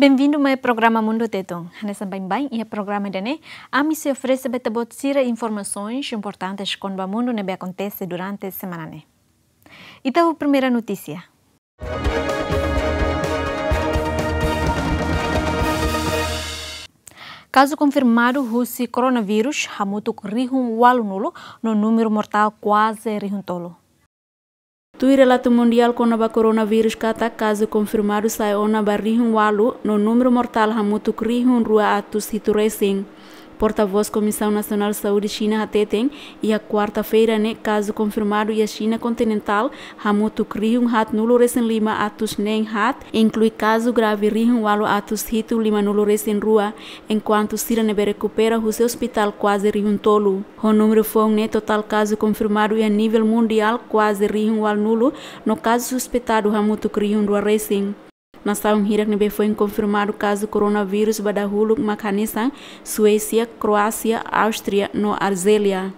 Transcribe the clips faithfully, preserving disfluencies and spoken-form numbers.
Bem-vindo mai programa Mundu Tetun. Hanesan baibain iha programa ida-ne'e, ami sei oferese ba ita-boot sira informasoens importantes kona-ba mundu ne'ebé akontese durante semana ne'e. Ita ho primeira notísia. Kazu konfirmadu husi koronavírus hamutuk rihun ualunulu no númeru mortál kuaze rihun tolu. Tuir relatu mundiál kona-ba koronavírus katak kazu konfirmadu sa'e ona ba rihun ualu no númeru mortál hamutuk rihun rua atus hitu resin. Portavós Komisaun Nasionál Saúde Xina hateten, iha kuarta-feira ne'e kazu konfirmadu iha Xina kontinentál hamutuk rihun haatnulu resin lima atus neen haat, inklui kazu grave rihun ualu atus hitu limanulu resin rua, enkuantu sira ne'ebé rekupera husi ospitál kuaze rihun tolu. Ho númeru foun ne'e totál kazu konfirmadu iha nivel mundiál kuaze rihun ualunulu no kazu suspeitadu hamutuk rihun rua resin. Nasaun hirak ne'ebé foin konfirmadu kazu koronavírus ba dahuluk mak hanesan Suésia, Kroásia, Áustria no Arzélia.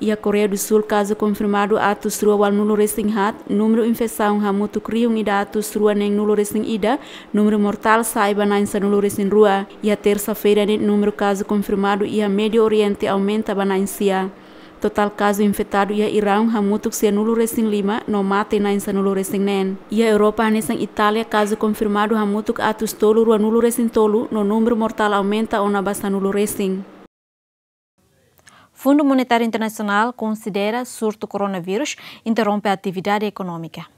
Iha Koreia do Súl kazu konfirmadu atus rua ualunulu resin haat, númeru infesaun hamutuk rihun ida atus rua neenulu resin ida, númeru mortál sa'e ba na'in sanulu resin rua. Iha tersa-feira ne'e númeru kazu konfirmadu iha Médiu Oriente aumenta ba na'in sia. Totál kazu infetadu iha Iraun hamutuk sianulu resin lima no mate na'in sanulu resin neen. Iha Europa hanesan Itália kazu konfirmadu hamutuk atus tolu ruanulu resin tolu no númeru mortál aumenta ona ba sanulu resin. Fundu Monetáriu Internasionál konsidera surtu koronavírus interrompe atividade ekonómika.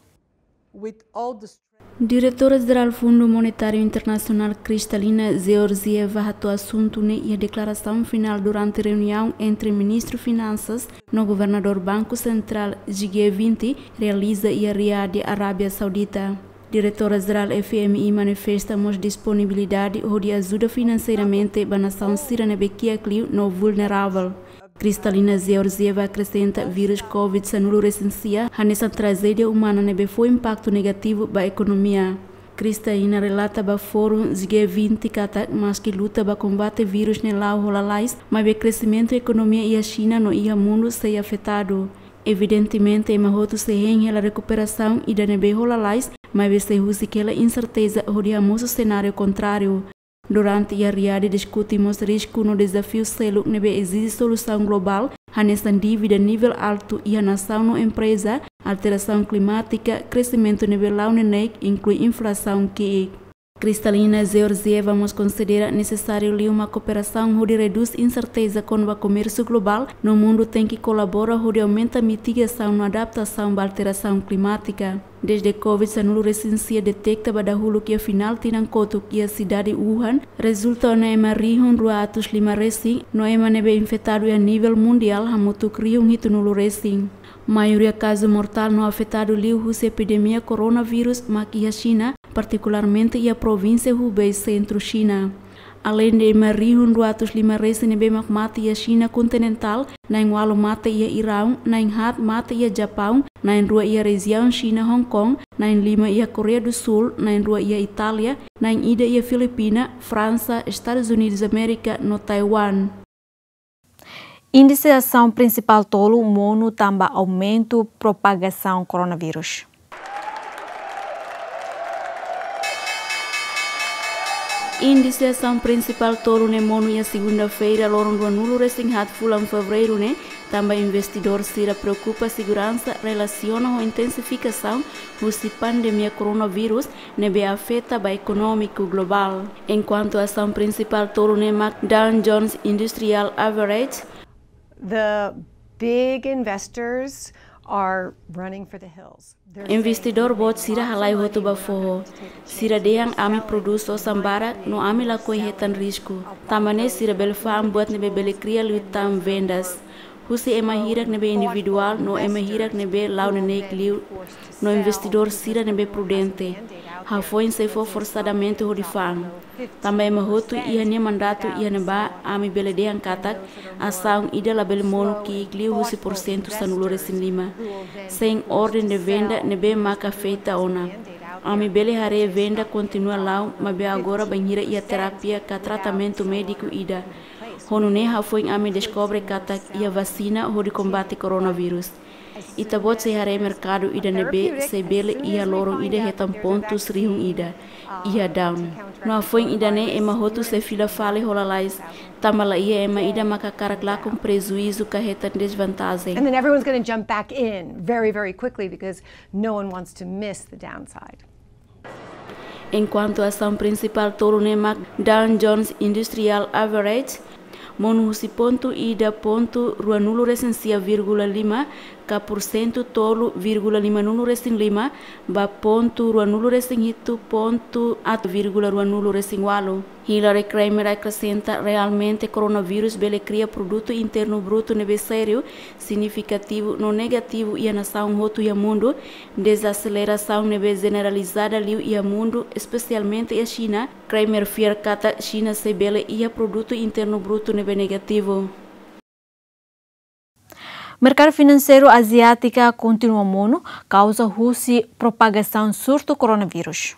Diretora Jerál Fundu Monetáriu Internasionál Kristalina Georgieva hato'o asuntu ne'e iha deklarasaun finál durante reuniaun entre Ministru Finansas no Governadór Banku Sentrál G vinte realiza iha Riad, Arábia Saudita. Diretora Jerál F M I manifesta mós disponibilidade hodi ajuda finanseiramente ba nasaun sira ne'ebé kiak liu no vulneravel. Kristalina Georgieva akresenta vírus covid sanulu resin sia hanesan trajédia umana ne'ebé fó impaktu negativu ba ekonomia. Kristalina relata ba Fórum G vinte katak maski luta ba kombate vírus ne'e la'o hola lalais, maibé kresimentu ekonomia iha Xina no iha mundu sei afetadu. Evidentemente, ema hotu sei hein hela rekuperasaun ida ne'ebé hola lalais, maibé sei husik hela inserteza hodi hamosu senáriu kontráriu. Durante iha Riad diskute mós risku no dezafiu seluk ne'ebé ezije solusaun globál, hanesan dívida nivel altu iha nasaun no empreza, alterasaun klimátika, kresimentu ne'ebé la'o neineik, inklui inflasaun ki'ik. Kristalina Georgieva mós konsidera nesesáriu liu mak kooperasaun hodi redús inserteza kona-ba komérsiu globál, no mundu tenke kolabora hodi aumenta mitigasaun no adaptasaun ba alterasaun klimátika. Desde covid sanulu resin sia deteta ba dahuluk iha finál tinan kotuk iha sidade Wuhan, rezulta ona ema rihun rua atus lima resin, no ema ne'ebé infetadu iha nivel mundiál hamutuk rihun hitunulu resin. Maioria kazu mortál no afetadu liu husi epidemia koronavírus mak iha Xina, partikularmente iha provínsia Hubei, sentru Xina. Aleinde ema rihun rua atus lima resin ne'ebé mak mate iha Xina kontinentál, na'in ualu mate iha Iraun, na'in haat mate iha Japaun, na'in rua iha rejiaun Xina Hong Kong, na'in lima iha Koreia do Súl, na'in rua iha Itália, na'in ida iha Filipina, Fransa, Estadus Unidus Amérika no Taiwan. Índise asaun prinsipál tolu monu tanba aumentu propagasaun koronavírus. Índise asaun prinsipál tolu ne'e monu iha segunda-feira, loron ruanulu resin haat fulan Fevereiru ne'e, tanba investidór sira preokupa seguransa relasiona ho intensifikasaun husi pandemia koronavírus ne'ebé afeta ba ekonómiku globál. Enkuantu asaun prinsipál tolu ne'e mak Dow Jones Industrial Average, the big investors are running for the hills. Investidór boot sira halai hotu ba foho. Sira dehan ami prodús osan barak no ami lakohi hetan risku. Tanba ne'e sira bele fa'an buat ne'ebé bele kria liután vendas. Husi ema hirak ne'ebé individuál no ema hirak ne'ebé la'o neineik liu no investidór sira ne'ebé prudente. Hafoin sei fó forsadamente hodi fa'an. Tanba ema hotu iha nia mandatu iha ne'ebá, ami bele dehan katak asaun ida labele monu ki'ik liu husi porsentu sanulu resin lima. Sein orden de venda ne'ebé maka feita ona. Ami bele haree venda kontinua la'o, maibé agora bainhira iha terapia ka tratamentu médiku ida. Ho nune'e hafoin ami deskobre katak iha vasina hodi kombate koronavírus. Ita-boot sei haree merkadu ida ne'ebé sei bele iha loron ida hetan pontus rihun ida iha daun. No hafoin ida-ne'e ema hotu sei fila fali ho lalais, tanba la iha ema ida mak hakarak lakon prejuízu ka hetan dezvantajen. And then everyone's going to jump back in very, very quickly because no one wants to miss the downside. Enkuantu asaun prinsipál tolu ne'e mak Dow Jones Industrial Average, monu husi pontu ida pontu ruanulu resin sia vírgula lima ka pursentu tolu vírgula limanulu resin lima, ba pontu ruanulu resin hitu pontu atus vírgula ruanulu resin ualu. Hillary Kramer akresenta, realmente koronavírus bele kria produtu internu brutu ne'ebé sériu, signifikativu no negativu iha nasaun hotu iha mundu, dezaselerasaun ne'ebé jeneralizada liu iha mundu, espesialmente iha Xina. Kramer fiar katak Xina sei bele iha produtu internu brutu ne'ebé negativu. Merkadu finanseiru aziátika kontinua monu, kauza husi propagasaun surtu koronavírus.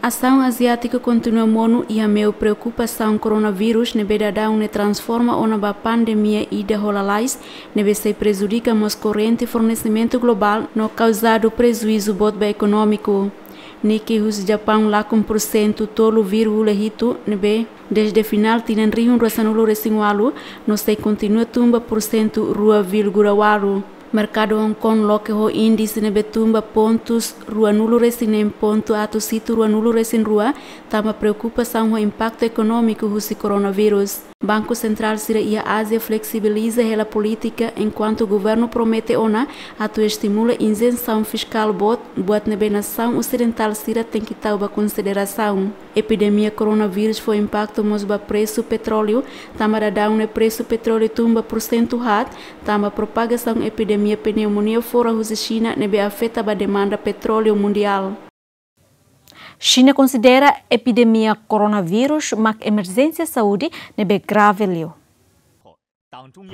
Asaun aziátiku kontinua monu iha meiu preokupasaun koronavírus ne'ebé daudaun ne'e transforma ona ba pandemia ida ho lalais, ne'ebé sei prejudika mós korrente fornesimentu globál no kauzadu prejuízu boot ba ekonómiku. Nikkei husi Japaun lakon pursentu tolu vírgula hitu ne'ebé dezde finál tinan rihun rua sanulu resin ualu, no sei kontinua tun ba pursentu rua vírgula ualu. Merkadu Hong Kong loke ho índise ne'ebé tun ba pontus ruanulu resin neen pontu atus hitu ruanulu resin rua, tanba preokupasaun ho impaktu ekonómiku husi koronavírus. Banku Sentrál sira iha Ázia fleksibiliza hela polítika, enkuantu governu promete ona atu estimula izensaun fiskál boot, buat ne'ebé nasaun osidentál sira tenke tau ba konsiderasaun. Epidemia koronavírus fó impaktu mós ba presu petróleu, tanba daudaun ne'e presu petróleu tun ba pursentu haat, tanba propagasaun epidemia pneumonia fora husi Xina ne'ebé afeta ba demanda petróleu mundiál. Xina konsidera epidemia koronavírus mak emerjénsia saúde ne'ebé grave liu.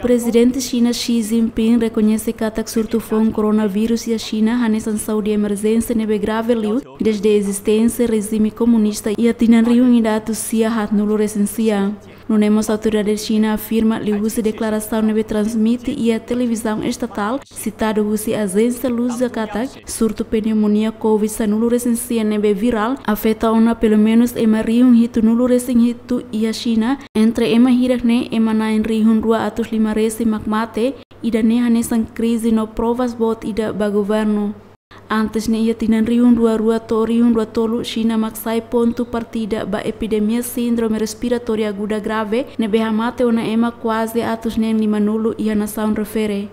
Prezidente Xina Xi Jinping rekoñese katak surtu foun koronavírus iha Xina hanesan saúde emerjénsia ne'ebé grave liu, dezde ezisténsia rejime komunista iha tinan rihun ida atus sia haatnulu resin sia. Nune'e mós autoridade Xina afirma liuhusi deklarasaun ne'ebé transmite iha televizaun estatál, sitadu husi ajénsia Xinhua katak, surtu pneumonia covid sanulu resin sia ne'ebé virál afeta ona pelumenus ema rihun hitunulu resin hitu iha Xina, entre ema hirak ne'e ema na'in rihun rua atus lima resin mak mate, ida-ne'e hanesan krize no provas boot ida ba governu. Antes ne'e iha tinan rihun rua rua to'o rihun rua tolu, Xina mak sai pontu partida ba epidemia síndrome respiratória aguda grave ne'ebé hamate ona ema kuaze atus neen limanulu iha nasaun refere.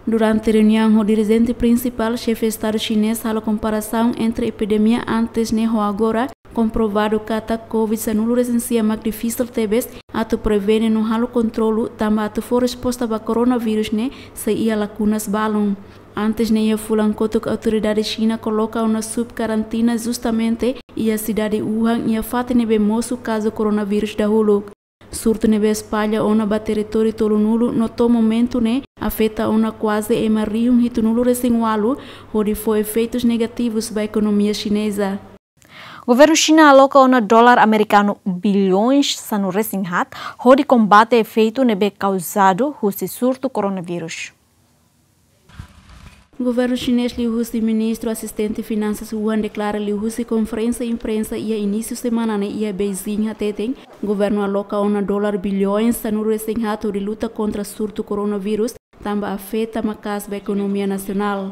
Durante reuniaun ho dirijente prinsipál, xefe Estadu xinés halo komparasaun entre epidemia antes ne'e ho agora, komprovadu katak covid sanulu resin sia mak difisil tebes atu prevene no halo kontrolu, tanba atu fó resposta ba koronavírus ne'e sei iha lakunas balun. Antes ne'e iha fulan kotuk autoridade Xina koloka ona sub-karantina justamente iha sidade Wuhan, iha fatin ne'ebé mosu kazu koronavírus dahuluk. Surtu ne'ebé espalla ona ba territóriu tolunulu no to'o momentu ne'e afeta ona kuaze ema rihun hitunulu resin ualu, hodi fó efeitus negativus ba ekonomia xineza. Governu Xina aloka ona dolar amerikanu bilhões sanulu resin haat hodi kombate efeitu ne'ebé kauzadu husi surtu koronavírus. Governu xinés liuhusi Ministru Asistente Finansas Wang deklara liuhusi konferénsia imprensa iha inísiu semana ne'e iha Beijing hateten, governu aloka ona dolar bilhões sanulu resin haat hodi luta kontra surtu koronavírus, tanba afeta maka'as ba ekonomia nasionál.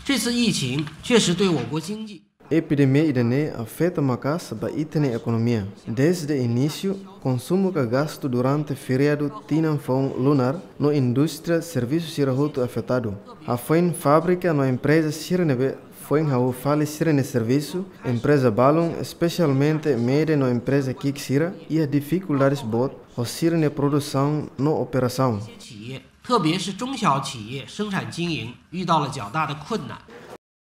这次疫情确实对我国经济 Epidemia ida-ne'e afeta maka'as ba ita-nia ekonomia. Dezde inísiu, konsumu ka gastu durante feriadu tinan foun lunar no indústria servisu sira hotu afetadu. Hafoin fábrika no empreza sira ne'ebé foin hahú fali sira-nia servisu, empreza balun, espesialmente mede no empreza ki'ik sira, iha difikuldades boot ho sira-nia produsaun no operasaun. 企业，特别是中小企业生产经营遇到了较大的困难。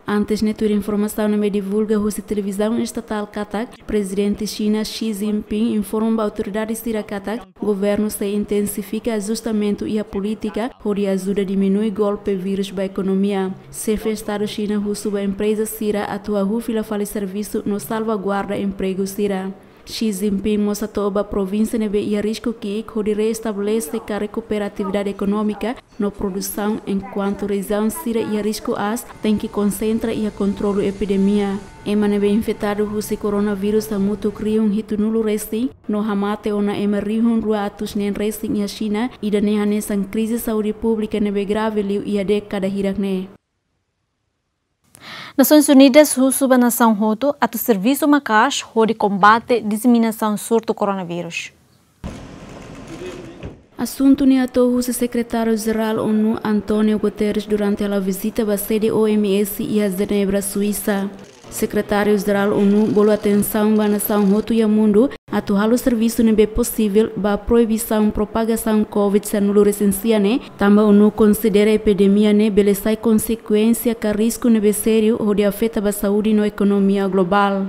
Antes ne'e tuir informasaun ne'ebé divulga husi televizaun estatál katak, Prezidente Xina Xi Jinping informa ba autoridade sira katak, governu sei intensifika ajustamentu iha polítika hodi ajuda diminui golpe vírus ba ekonomia. Xefe Estadu Xina husu ba empreza sira atu hahú fila fali servisu no salvaguarda empregu sira. Xi Jinping mós hato'o ba provínsia ne'ebé iha risku ki'ik hodi reestabelese ka rekupera atividade ekonómika no produsaun, enkuantu rejiaun sira iha risku aas tenke konsentra iha kontrolu epidemia. Ema ne'ebé infetadu husi koronavírus hamutuk rihun hitunulu resin no hamate ona ema rihun rua atus neen resin iha Xina, ida-ne'e hanesan krize saúde públika ne'ebé grave liu iha dékada hirak ne'e. Nasoins Unidas husu ba nasaun hotu atu servisu maka'as hodi kombate diseminasaun surtu koronavírus. Asuntu ne'e hato'o husi Sekretáriu Jerál ONU António Guterres durante hala'o vizita ba sede O M S iha Jenebra, Suisa. Sekretáriu Jerál ONU bolu atensaun ba nasaun hotu iha mundu atu halo servisu ne'ebé posivel ba proibisaun propagasaun COVID sanulu resin sia ne'e, tanba ONU konsidera epidemia ne'e bele sai konsekuénsia ka risku ne'ebé sériu hodi afeta ba saúde no ekonomia globál.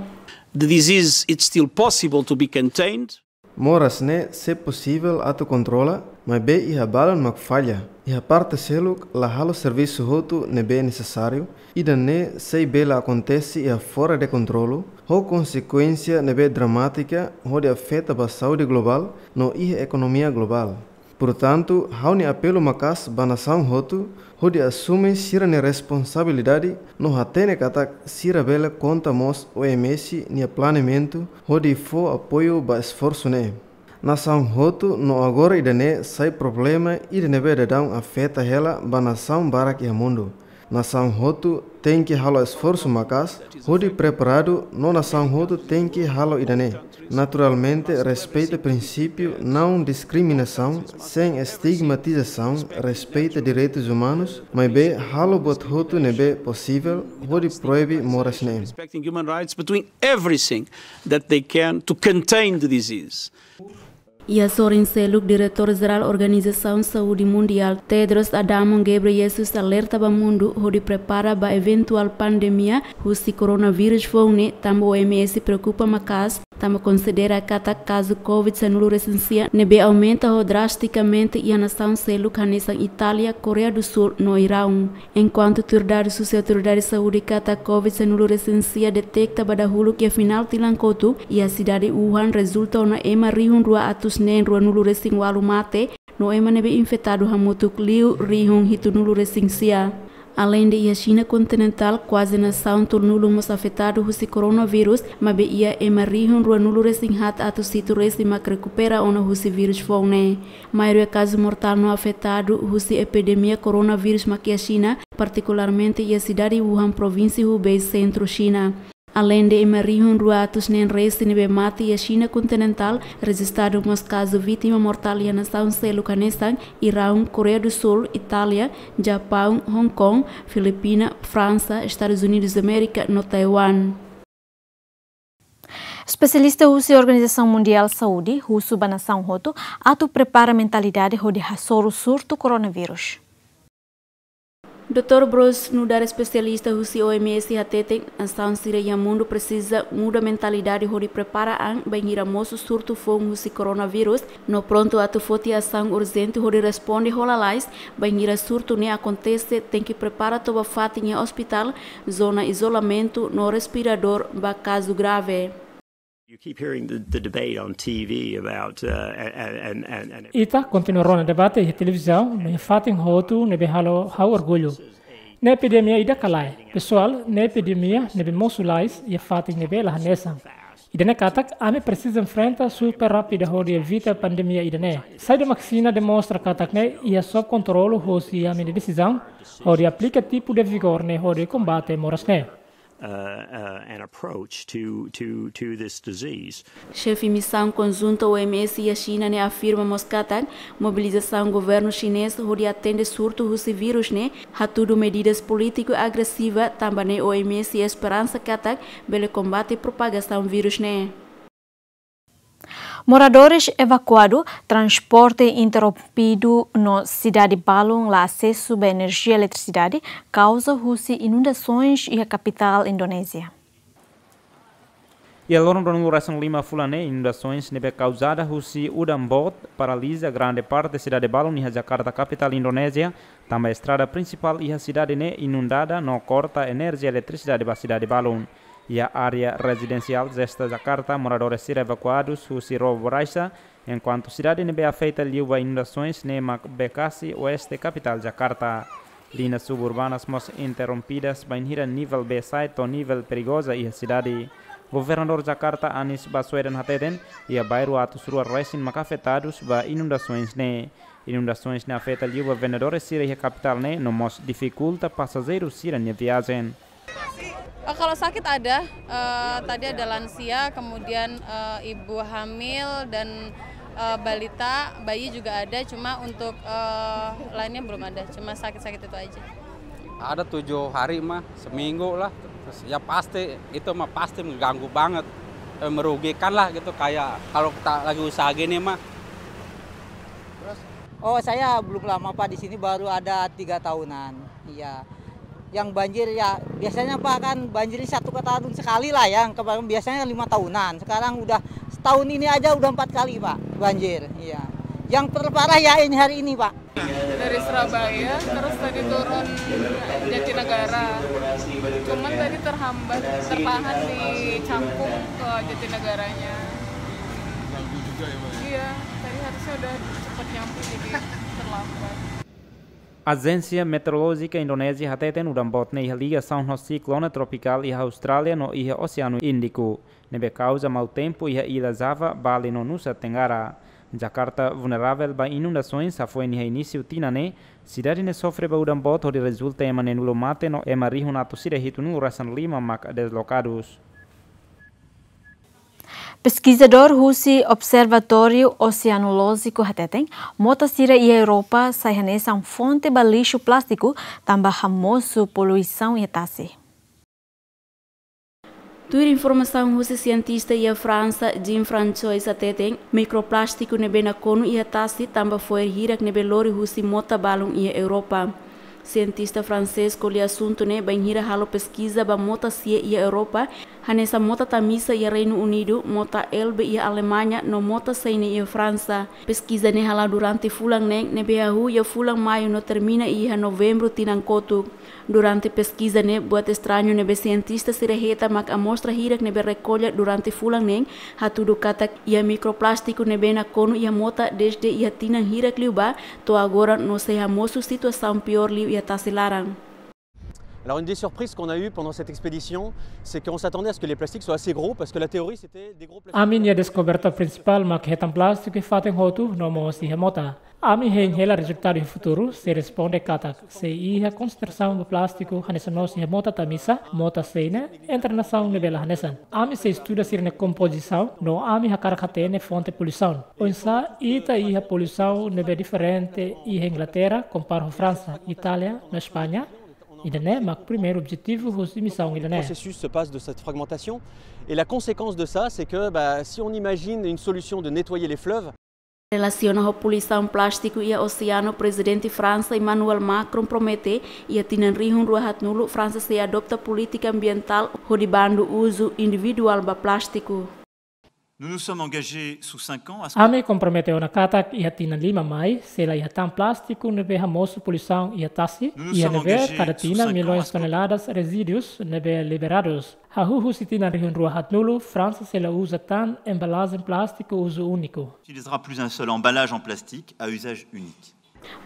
The disease, it's still possible to be contained. Moras ne'e sei posivel atu kontrola, maibé iha balun mak falla. Iha parte seluk la halo servisu hotu ne'ebé nesesáriu, ida-ne'e sei bele akontese iha fora de kontrolu, ho konsekuénsia ne'ebé dramátika hodi afeta ba saúde globál no iha ekonomia globál. Portantu, ha'u-nia apelu maka'as ba nasaun hotu hodi asume sira-nia responsabilidade no hatene katak sira bele konta mós O M S nia planeamentu hodi fó apoiu ba esforsu ne'e. Nasaun hotu no agora ida-ne'e sai problema ida ne'ebé daudaun afeta hela ba nasaun barak iha mundu. Nasaun hotu tenke halo esforsu maka'as hodi preparadu no nasaun hotu tenke halo ida-ne'e. Naturalmente, respeita prinsípiu não diskriminasaun, sein estigmatizasaun, respeita direitus umanus, maibé halo buat hotu ne'ebé posivel hodi proibe moras ne'e. Respecting human rights, but doing everything that they can to contain the disease. Iha sorin seluk, Diretór Jerál Organizasaun Saúde Mundiál, Tedros Adhanom Ghebreyesus, alerta ba mundu hodi prepara ba eventuál pandemia husi koronavírus foun ne'e, tanba O M S preokupa maka'as, tanba konsidera katak kazu COVID sanulu resin sia ne'ebé aumenta ho drastikamente iha nasaun seluk hanesan Itália, Koreia do Sul no Iraun. Enkuantu tuir dadus husi autoridade saúde katak COVID sanulu resin sia deteta ba dahuluk iha final tinan kotuk iha sidade Wuhan, rezulta ona ema rihun rua atus neen ruanulu resin ualu mate, no ema ne'ebé infetadu hamutuk liu rihun hitunulu resin sia. Aleinde iha Xina kontinentál, kuaze nasaun tolunulu mós afetadu husi koronavírus, maibé iha ema rihun ruanulu resin haat atus hitu resin mak rekupera ona husi vírus foun ne'e. Maioria kazu mortál no afetadu husi epidemia koronavírus mak iha Xina, partikularmente iha sidade Wuhan, provínsia Hubei, sentru Xina. Aleinde ema rihun rua atus neen resin ne'ebé mate iha Xina kontinentál, rejistadu mós kazu vítima mortál iha nasaun seluk hanesan Iraun, Koreia do Sul, Itália, Japaun, Hong Kong, Filipina, Fransa, Estadus Unidus Amérika no Taiwan. Espesialista husi Organizasaun Mundiál Saúde husu ba nasaun hotu atu prepara mentalidade hodi hasoru surtu koronavírus. Doutór Bruce, nu'udar espesialista husi O M S, hateten nasaun sira iha mundu presiza muda mentalidade hodi prepara an bainhira mosu surtu foun husi koronavírus, no prontu atu foti asaun urjente hodi responde ho lalais bainhira surtu ne'e akontese, tenke prepara toba fatin iha ospitál, zona izolamentu no respiradór ba kazu grave. You keep hearing the, the debate on T V about, uh, and, and, and, and Ita kontinua rona debate iha televizaun no iha fatin hotu ne'ebé halo ha'u orgullu. Ne'e epidemia ida ka lae? Pesoál, ne'e epidemia ne'ebé mosu lalais iha fatin ne'ebé la hanesan. Ida-ne'e katak ami presiza enfrenta super rápida hodi evita pandemia ida-ne'e. Saida mak Xina demonstra katak ne'e iha sob kontrolu hosi ami-nia desizaun hodi aplika tipu de vigór ne'e hodi kombate moras ne'e. Uh, uh, an approach to, to, to this disease. Xefe misaun konjunta O M S iha Xina ne'e afirma mós katak mobilizasaun governu xinés hodi atende surtu husi vírus ne'e hatudu medidas polítiku agresiva, tanba ne'e O M S iha esperansa katak bele kombate propagasaun vírus ne'e. Moradores evakuadu, transporte interrompidu no sidade balun la asesu ba enerjia eletrisidade, kauza husi inundasoens iha kapitál Indonézia. Iha loron ruanulu resin lima fulan ne'e, inundasoens ne'ebé kauzada husi udan boot paraliza grande parte sidade balun iha Jakarta, kapitál Indonézia, tanba estrada prinsipál iha sidade ne'e inundada no korta enerjia eletrisidade ba sidade balun. Iha área rezidensiál Zesta Jakarta, moradores sira evakuadus husi ró borraxa, enkuantu sidade ne'ebé afeta liu ba inundasoens ne'e mak Bekasi, oeste kapitál Jakarta. Liñas suburbanas mós interrompidas bainhira nivel bee sa'e to'o nivel perigoza iha sidade. Governadór Jakarta Anies Baswedan hateten, iha bairru atus rua resin mak afetadus ba inundasoens ne'e. Inundasoens ne'e afeta liu ba vendedores sira iha kapitál ne'e, no mós difikulta pasajeiru sira-nia viajen. Eh, kalau sakit ada, eh, tadi ada lansia, kemudian, eh, ibu hamil dan, eh, balita, bayi juga ada, cuma untuk, eh, lainnya belum ada, cuma sakit-sakit itu aja. Ada tujuh hari mah, seminggu lah. Terus ya pasti, itu mah pasti mengganggu banget. Eh, merugikan lah gitu, kayak kalau kita lagi usaha gini mah. Oh, saya belum lama, Pak, di sini, baru ada tiga tahunan. Iya. Yang banjir ya, biasanya, Pak, kan banjir satu tahun sekali lah ya, kemarin biasanya lima tahunan. Sekarang udah setahun ini aja udah empat kali, Pak, banjir. Iya. Yang terparah ya ini hari ini, Pak. Dari Surabaya, terus tadi turun Jatinegara. Cuman tadi terhambat, tertahan di Cangkup ke Jatinagaranya. Ganggu juga ya, Mbak, ya? Iya, tadi harusnya udah cepat nyampe, jadi terlambat. Ajénsia Meteorolójika Indonézia hateten udan boot ne'e iha ligasaun ho siklone tropikál iha Austrália no iha Oseanu Índiku, ne'ebé kauza mau tempu iha illa Java, Bali no Nusa Tenggara. Jakarta vulneravel ba inundasoens hafoin iha inísiu tinan ne'e, sidade ne'e sofre ba udan boot hodi rezulta ema neenulu mate no ema rihun atus ida hitunulu resin lima mak deslokadus. Peskizadór husi Observatóriu Oseanolójiku hateten, mota sira iha Europa sai hanesan fonte ba lixu plástiku tanba hamosu poluisaun iha tasi. Tuir informasaun husi sientista iha Fransa, Jean-François hateten, mikroplástiku ne'ebé nakonu iha tasi tanba fo'er hirak ne'ebé lori husi mota balun iha Europa. Sientista fransés ko'alia asuntu ne'e bainhira halo peskiza ba mota sia iha Europa, hanesan mota Tamisa iha Reinu Unidu, mota Elbe iha Alemaña, no mota Seine iha Fransa. Peskiza ne'e hala'o durante fulan neen, ne'ebé hahú iha fulan Maiu no termina iha Novembru tinan kotuk. Durante peskiza ne'e, buat estrañu ne'ebé sientista sira hetan mak amostra hirak ne'ebé rekolla durante fulan neen, hatudu katak iha mikroplástiku ne'ebé nakonu iha mota dezde iha tinan hirak liubá, to'o agora no sei hamosu situasaun piór liu iha tasi laran. Alors, une des surprises qu'on a eues pendant cette expédition, c'est qu'on s'attendait à ce que les plastiques soient assez gros, parce que la théorie, c'était des gros plastiques. Ami-nia deskoberta prinsipál mak hetan plástiku iha fatin hotu no mós iha mota. Ami hein hela rezultadu iha futuru, sei responde katak sei iha konsentrasaun ba plástiku hanesan mós iha mota Tamisa, mota Seine, entre nasaun ne'ebé la hanesan. Ami sei estuda sira-nia kompozisaun, no ami hakarak hatene fonte poluisaun. Oinsá ita iha poluisaun ne'ebé diferente iha Inglaterra, kompara ho Fransa, Itália, no España. Ida-ne'e mak primeiru objetivu husi misaun ida-ne'e. Le processus se passe de cette fragmentation. Et la conséquence de ça, c'est que, bah, si on imagine une solution de nettoyer les fleuves, Relasiona ho poluisaun plástiku iha oseanu, Prezidente Fransa Emmanuel Macron promete, iha tinan rihun rua haatnulu, Fransa sei adota polítika ambientál hodi bandu uzu individuál ba plástiku. Nous nous sommes engagés sous cinq ans à ce que Ami kompromete ona katak iha tinan lima mai, sei la iha tan plástiku ne'ebé hamosu poluisaun iha tasi, Nous nous iha sommes ne'ebé engagés kada sous tinan cinq ans milhões à ce que toneladas rezíduus ne'ebé liberadus. Hahú husi tinan rihun rua haatnulu, Fransa sei la uza tan embalajen plástiku uzu úniku. Utilisera plus un seul emballage en plastique à usage unique.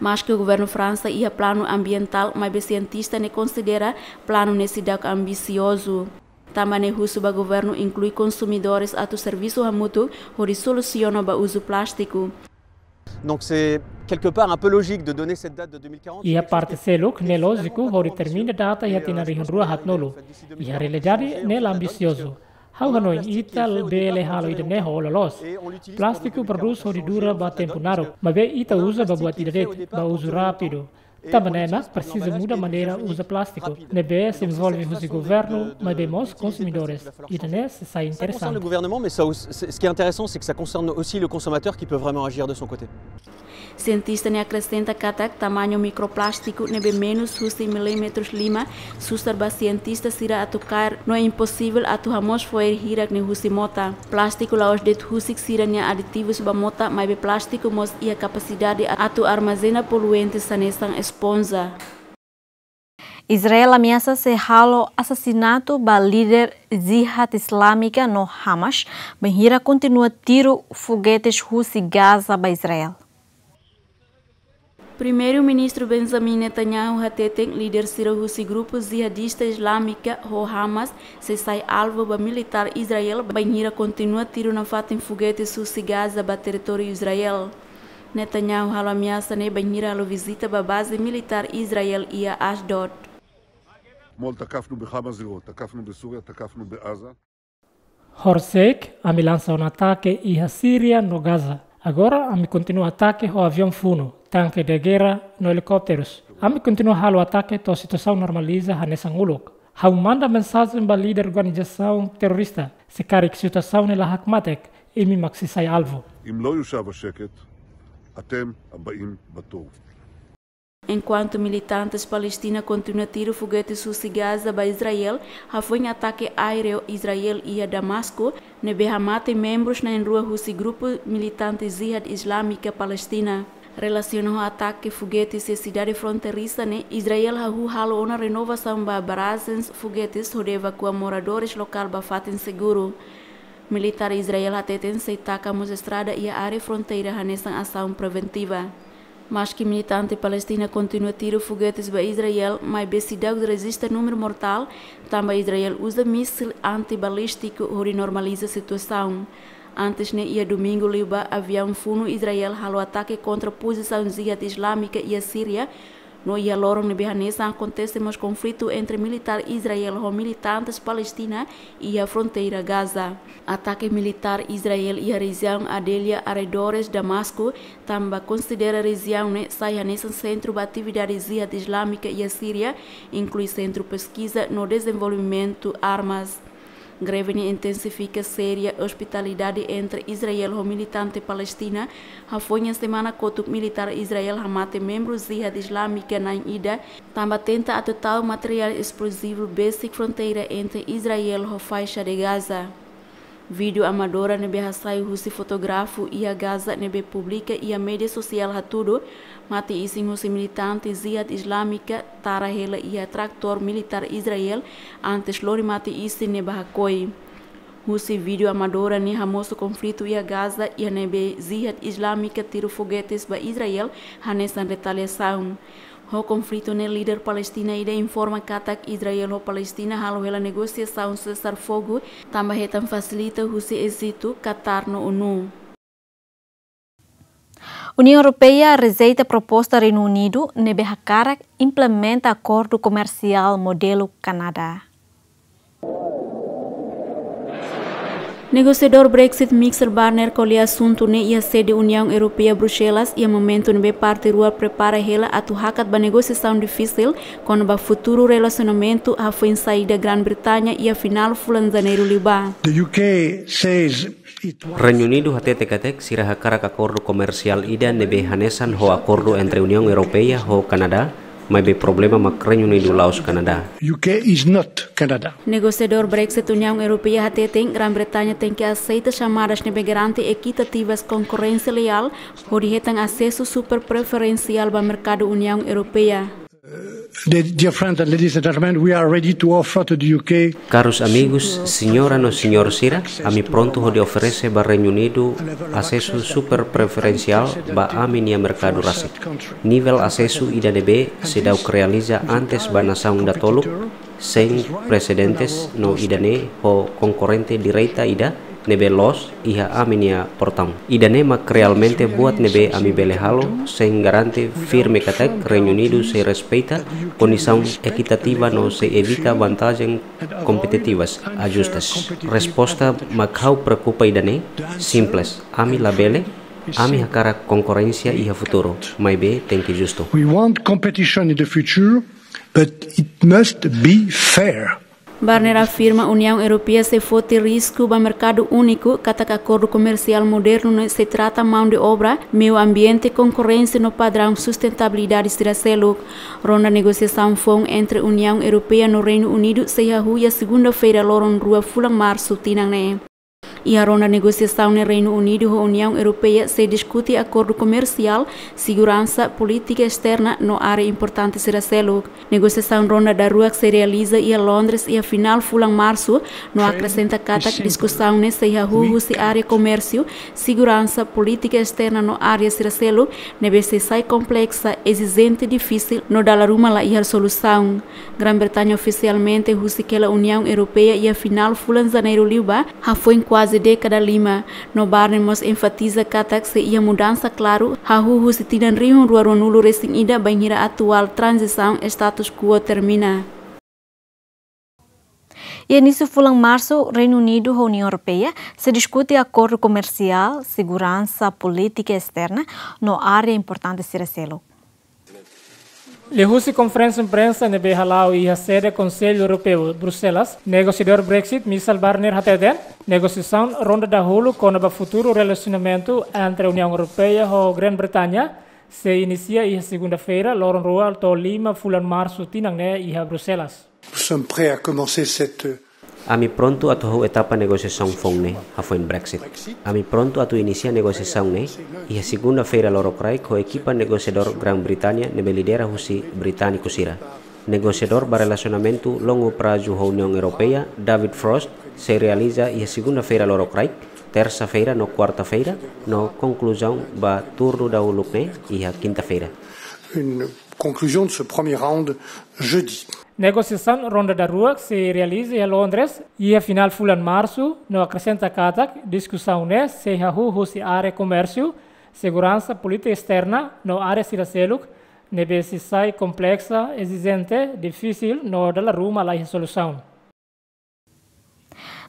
Maske governu Fransa iha planu ambientál, maibé sientista ne'e konsidera planu ne'e seidauk ambisiozu. Tanba ne'e husu ba governu inklui konsumidores atu servisu hamutuk hodi solusiona ba uzu plástiku. Donc c'est quelque part un peu logique de donner cette date de deux mille quarante. Iha parte seluk, ne'e lójiku hodi termina data iha tinan rihun rua haatnulu. Iha realidade, ne'e la ambisiozu. Ha'u hanoin ita bele halo ida-ne'e ho loloos. Plástiku prodús hodi dura ba tempu naruk, maibé ita uza ba buat ida de'it, ba uzu rápidu. Tanba ne'e mak presiza muda maneira uza plástiku. Ne'ebé sei envolve husi governu, maibé mós konsumidores. Ida-ne'e sei sai interesante. Ça concerne le gouvernement, mais ça aussi, c'est, ce qui est intéressant, c'est que ça concerne aussi le consommateur qui peut vraiment agir de son côté. Sientista ne'e akresenta katak tamañu mikroplástiku ne'ebé menus husi milímetrus lima susar ba sientista sira atu kaer no imposivel atu hamoos fo'er hirak ne'e husi mota. Plástiku la'ós de'it husik sira-nia aditivus ba mota, maibé plástiku mós iha kapasidade atu armazena poluentes hanesan esponja. Israel ameasa sei halo asasinatu ba líder Jihad Islâmika no Hamas, bainhira kontinua tiru fogetes husi Gaza ba Israel. Primeiru-Ministru Benjamin Netanyahu hateten líder sira husi grupu jihadista Islâmika ho Hamas sei sai alvu ba militár Israel bainhira kontinua tiru nafatin fogetes husi Gaza ba territóriu Israel. Netanyahu halo ameasa ne'e bainhira halo vizita ba baze militár Israel iha Ashdod. אתמול תקפנו בכמה זירות, תקפנו בסוריה, תקפנו בעזה. Horisehik, ami lansa ona atake iha Síria no Gaza. Agora, ami kontinua atake ho aviaun funu, tanke de guerra no elikópterus. Ami kontinua halo atake to'o situasaun normaliza hanesan uluk. Ha'u manda mensajen ba líder organizasaun terrorista, se karik situasaun ne'e la hakmatek, imi mak sei sai alvu. אם לא יושב השקט, אתם הבאים בתור. Enkuantu militantes Palestina kontinua tiru fogetes husi Gaza ba Israel, hafoin atake aéreu Israel iha Damasku, ne'ebé hamate membrus na'in-rua husi grupu militante Jihad Islâmika Palestina. Relasiona ho atake fogetes iha sidade fronteiriza ne'e, Israel hahú halo ona renovasaun ba barragens fogetes hodi evakua moradores lokál ba fatin seguru. Militár Israel hateten sei taka mós estrada iha área fronteira hanesan asaun preventiva. Maski militante Palestina kontinua tiru fogetes ba Israel, maibé seidauk rejista númeru mortál, tanba Israel uza mísil antibalístiku hodi normaliza situasaun. Antes ne'e, iha domingu liubá, aviaun funu Israel halo atake kontra pozisaun Jihad Islâmika iha Síria, no iha loron ne'ebé hanesan akontese mós konflitu entre militár Israel ho militantes Palestina iha fronteira Gaza. Atake militár Israel iha rejiaun Adelia, arredores Damasku, tanba konsidera rejiaun ne'e sai hanesan sentru ba atividade Jihad Islâmika iha Síria, inklui sentru peskiza no dezenvolvimentu armas. Greve ne'e intensifika seria ospitalidade entre Israel ho militante Palestina, hafoin iha semana kotuk militár Israel hamate membru Jihad Islâmika na'in-ida, tanba tenta atu tau materiál esplozivu besik fronteira entre Israel ho Faixa de Gaza. Vídeo amadora ne'ebé hasai husi fotógrafu iha Gaza ne'ebé publika iha média sosiál hatudu, mate-isin husi militante Jihad Islâmika tara hela iha tratór militár Israel antes lori mate-isin ne'e ba hakoi. Husi vídeo amadora ne'e hamosu konflitu iha Gaza iha ne'ebé Jihad Islâmika tiru fogetes ba Israel hanesan retaliasaun. Ho konflitu ne'e, líder Palestina ida informa katak Israel ho Palestina halo hela negosiasaun sesar fogu, tanba hetan fasilita husi Ejitu, Katar no ONU. Uniaun Europeia rejeita proposta Reinu Unidu ne'ebé hakarak implementa akordu komersiál modelu Kanadá. Negosiadór Brexit Michel Barnier ko'alia asuntu ne'e iha sede Uniaun Europeia, Bruxelas, iha momentu ne'ebé parte rua prepara hela atu hakat ba negosiasaun difisil kona-ba futuru relasionamentu hafoin saida Grã-Bretaña iha finál fulan Janeiru liubá. The U K says it wants Reinu Unidu hatete katak sira hakarak akordu komersiál ida ne'ebé hanesan ho akordu entre Uniaun Europeia ho Kanadá, maibé problema mak Reinu Unidu la'ós Kanadá. U K is not Canada. Negosiadór Brexit Uniaun Europeia hateten Grã-Bretaña tenke aseita xamadas ne'ebé garante ekitativas, konkorrénsia leál, hodi hetan asesu super preferensiál ba merkadu Uniaun Europeia. The dear friends and ladies and gentlemen, we are ready to offer to the U K. Karus amigus, señora no señór sira, ami prontu hodi oferese ba Reinu Unidu asesu super preferensiál ba ami-nia merkadu rasik. Nivel asesu ida ne'ebé seidauk realiza antes ba nasaun datoluk, sein presedentes no ida-ne'e ho konkorrente direta ida ne'ebé loos iha ami-nia portaun. Ida-ne'e mak realmente buat ne'ebé ami bele halo, sein garante firme katak Reinu Unidu sei respeita kondisaun ekitativa no sei evita vantajen kompetitivas ajustes. Resposta mak ha'u preokupa ida-ne'e simples, ami labele, ami hakarak konkorrénsia iha futuru, maibé tenke justu. We want competition in the future, but it must be fair. Barnier afirma Uniaun Europeia sei foti risku ba merkadu úniku, katak akordu komersiál modernu ne'e sei trata maun-de-obra, meiu ambiente, konkorrénsia no padraun sustentabilidade sira seluk. Ronda negosiasaun foun entre Uniaun Europeia no Reinu Unidu sei hahú iha segunda-feira, loron rua fulan Marsu tinan ne'e. Iha ronda negosiasaun ne'e Reinu Unidu ho Uniaun Europeia sei diskute akordu komersiál, seguransa, polítika esterna no área importante sira seluk. Negosiasaun ronda daruak sei realiza iha Londres iha finál fulan Marsu, no akresenta katak diskusaun ne'e sei hahú husi área komérsiu, seguransa, polítika esterna no área sira seluk, ne'ebé sei sai kompleksa, ezijente, difisil no dala ruma la iha solusaun. Grã-Bretaña ofisialmente husik hela Uniaun Europeia iha finál fulan Janeiru liubá, hafoin kuaze dékada lima, no Barnier mós enfatiza katak sei iha mudansa klaru hahú husi tinan rihun rua ruanulu resin ida bainhira atuál tranzisaun status quo termina. Iha inísiu fulan Marsu, Reinu Unidu ho Uniaun Europeia sei diskute akordu komersiál, seguransa, polítika esterna no área importante sira seluk. Liuhusi konferénsia imprensa ne'ebé hala'o iha sede Konsellu Europeu, Bruxelas, negosiadór Brexit, Michel Barnier hateten, negosiasaun ronda dahuluk kona-ba futuru relasionamentu entre Uniaun Europeia ho Grã-Bretaña sei inisia iha segunda-feira, loron rua to'o lima fulan Marsu tinan ne'e iha Bruxelas. Nous sommes prêts à commencer cette Ami prontu atu hahú etapa negosiasaun foun ne'e, hafoin Brexit. Ami prontu atu inisia negosiasaun ne'e iha segunda-feira lorokraik ho ekipa negosiadór Grã-Bretaña ne'ebé lidera husi britániku sira. Negosiadór ba relasionamentu longu prazu ho Uniaun Europeia, David Frost, sei realiza iha segunda-feira lorokraik, tersa-feira no kuarta-feira, no konkluzaun ba turnu dahuluk ne'e iha kinta-feira. Une conclusion de ce premier round jeudi. Negosiasaun ronda daruak sei realiza iha Londres iha finál fulan Marsu, no akresenta katak diskusaun ne'e sei hahú husi área komérsiu, seguransa, polítika esterna no área sira seluk, ne'ebé sei sai kompleksa, ezijente, difisil no dala ruma la iha solusaun.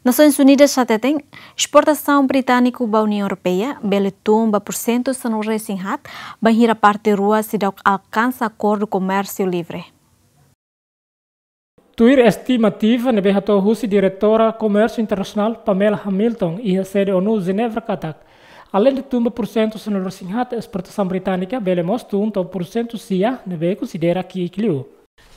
Nasoins Unidas hateten, esportasaun britániku ba Uniaun Europeia bele tun ba pursentu sanulu resin haat, bainhira parte rua seidauk alkansa akordu komérsiu livre. Tuir estimativa ne'ebé hato'o husi Diretora Komérsiu Internasionál Pamela Hamilton iha sede ONU Jenebra katak, aleinde tun ba pursentu sanulu resin haat, esportasaun británika bele mós tun to'o pursentu sia, ne'ebé konsidera ki'ik liu.